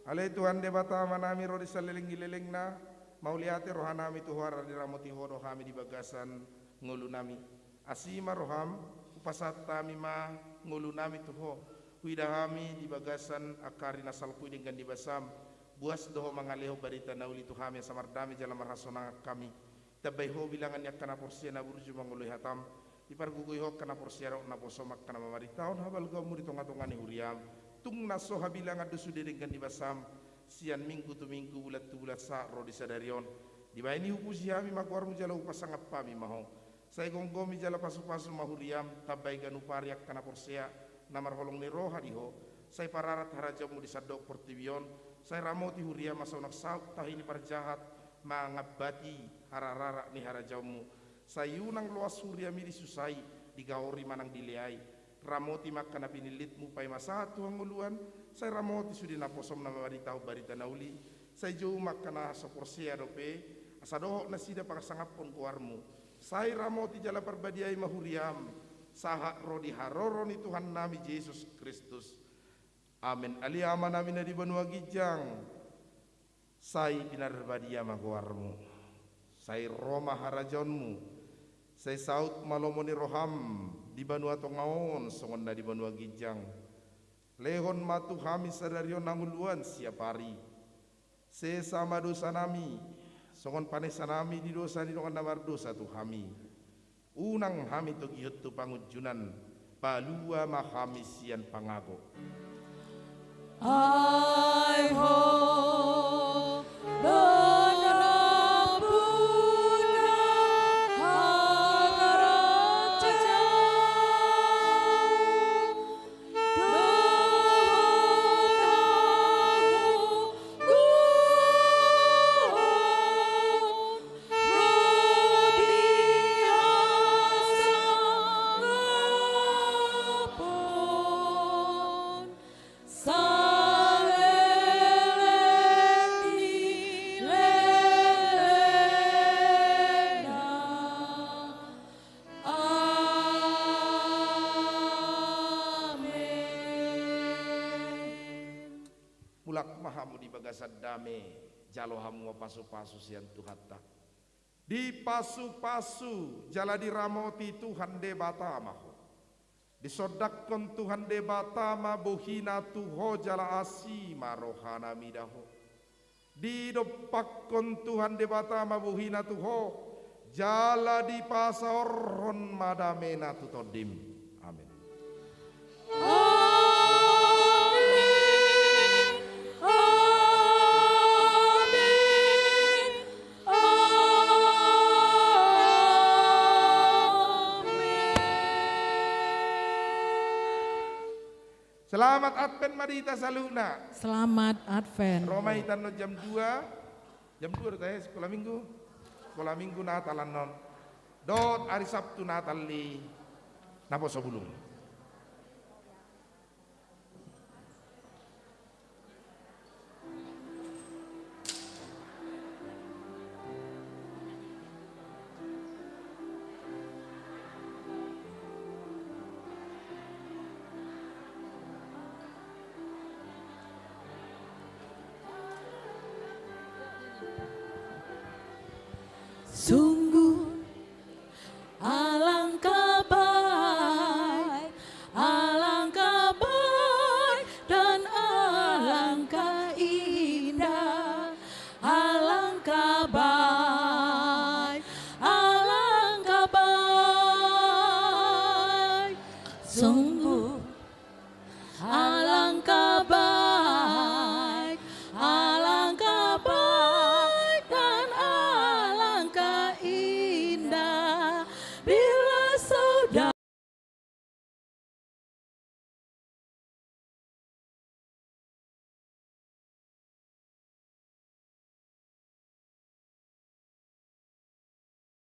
Ale Tuhan Debata Amanami ro di saleleng ni lelengna, mauliate rohanami tu Ho ala diramoti Ho do hami di bagasan ngolunami. Asi ma rohaM, hupasahat hami ma ngolunami tu Ho. Huida hami di bagasan angka ari na salpu i denggan ni basaM. Buas do Ho mangalehon barita na uli tu hami asa mardame jala marhasonangan hami. Ditambai Ho bilangan ni angka na porsea na burju mangoloi hataM. Dipargogoi Ho angka na porsea dohot na posoM, angka na mamaritahon habalgaonMu di tongatonga ni huriaM. Tung na so habilangan do sude denggan ni basaM sian minggu tu minggu, bulan tu bulan sahat ro di sadari on. Dibahen i hupuji hami ma goarMu jala hupasangap hami ma Ho. Sai gomgomi jala pasupasu ma huriaM, tambai ganup ari angka na porsea na marholong ni roha di Ho. Sai pararat harajaonMu di sandok portibi on. Sai ramoti huriaM asa unang saut tahi ni parjahat mangambati harararak ni harajaonMu. Sai unang loas huriaMi disusai, digahori manang dileai. Ramoti ma angka na pinillitMu paima sahat tu hangoluan. Sai ramoti sude naposoM na mambaritahon barita na uli. Sai jou ma angka na so porsea dope, asa dohot nasida pasangaphon goarMu. Sai ramoti jala parbadiai ma huriaM sahat ro di haroro ni Tuhannami Jesus Kristus. Amen. Ale Amanami na di banua ginjang, sai pinarbadia ma goarMu. Sai ro ma harajaonMu. Sai saut ma lomo ni rohaM di banua tonga on songon na di banua ginjang. Lehon ma tu hami sadari on hangoluan siapari. Sesa ma dosanami, songon panesanami di dosa ni dongan na mardosa tu hami. Unang hami togihon tu pangunjunan, palua ma hami sian pangago. Ai Ho do nampuna harajaon dohot hagogoon ro di hasangapon saleleng ni lelengna. Amen. Mulak ma hamu di bagasan dame, jalo hamu ma pasupasu sian Tuhanta. Dipasupasu jala diramoti Tuhan Debata ma ho. Disondangkon Tuhan Debata ma bohina tu ho jala asi ma rohana mida ho. Didompakkon Tuhan Debata ma bohina tu ho, jala dipasaorhon ma damena tu tondim. Amen. Amen. Amen. Amen. Selamat Advent ma di hita saluhutna. Selamat Advent. Ro ma hita annon jam dua. Jam dua do tahe sikola minggu. Sikola minggu Natal annon. Dohot ari Sabtu Natal di Naposobulung. Sungguh alangkah baik, alangkah baik dan alangkah indah, alangkah baik, alangkah baik. Sungguh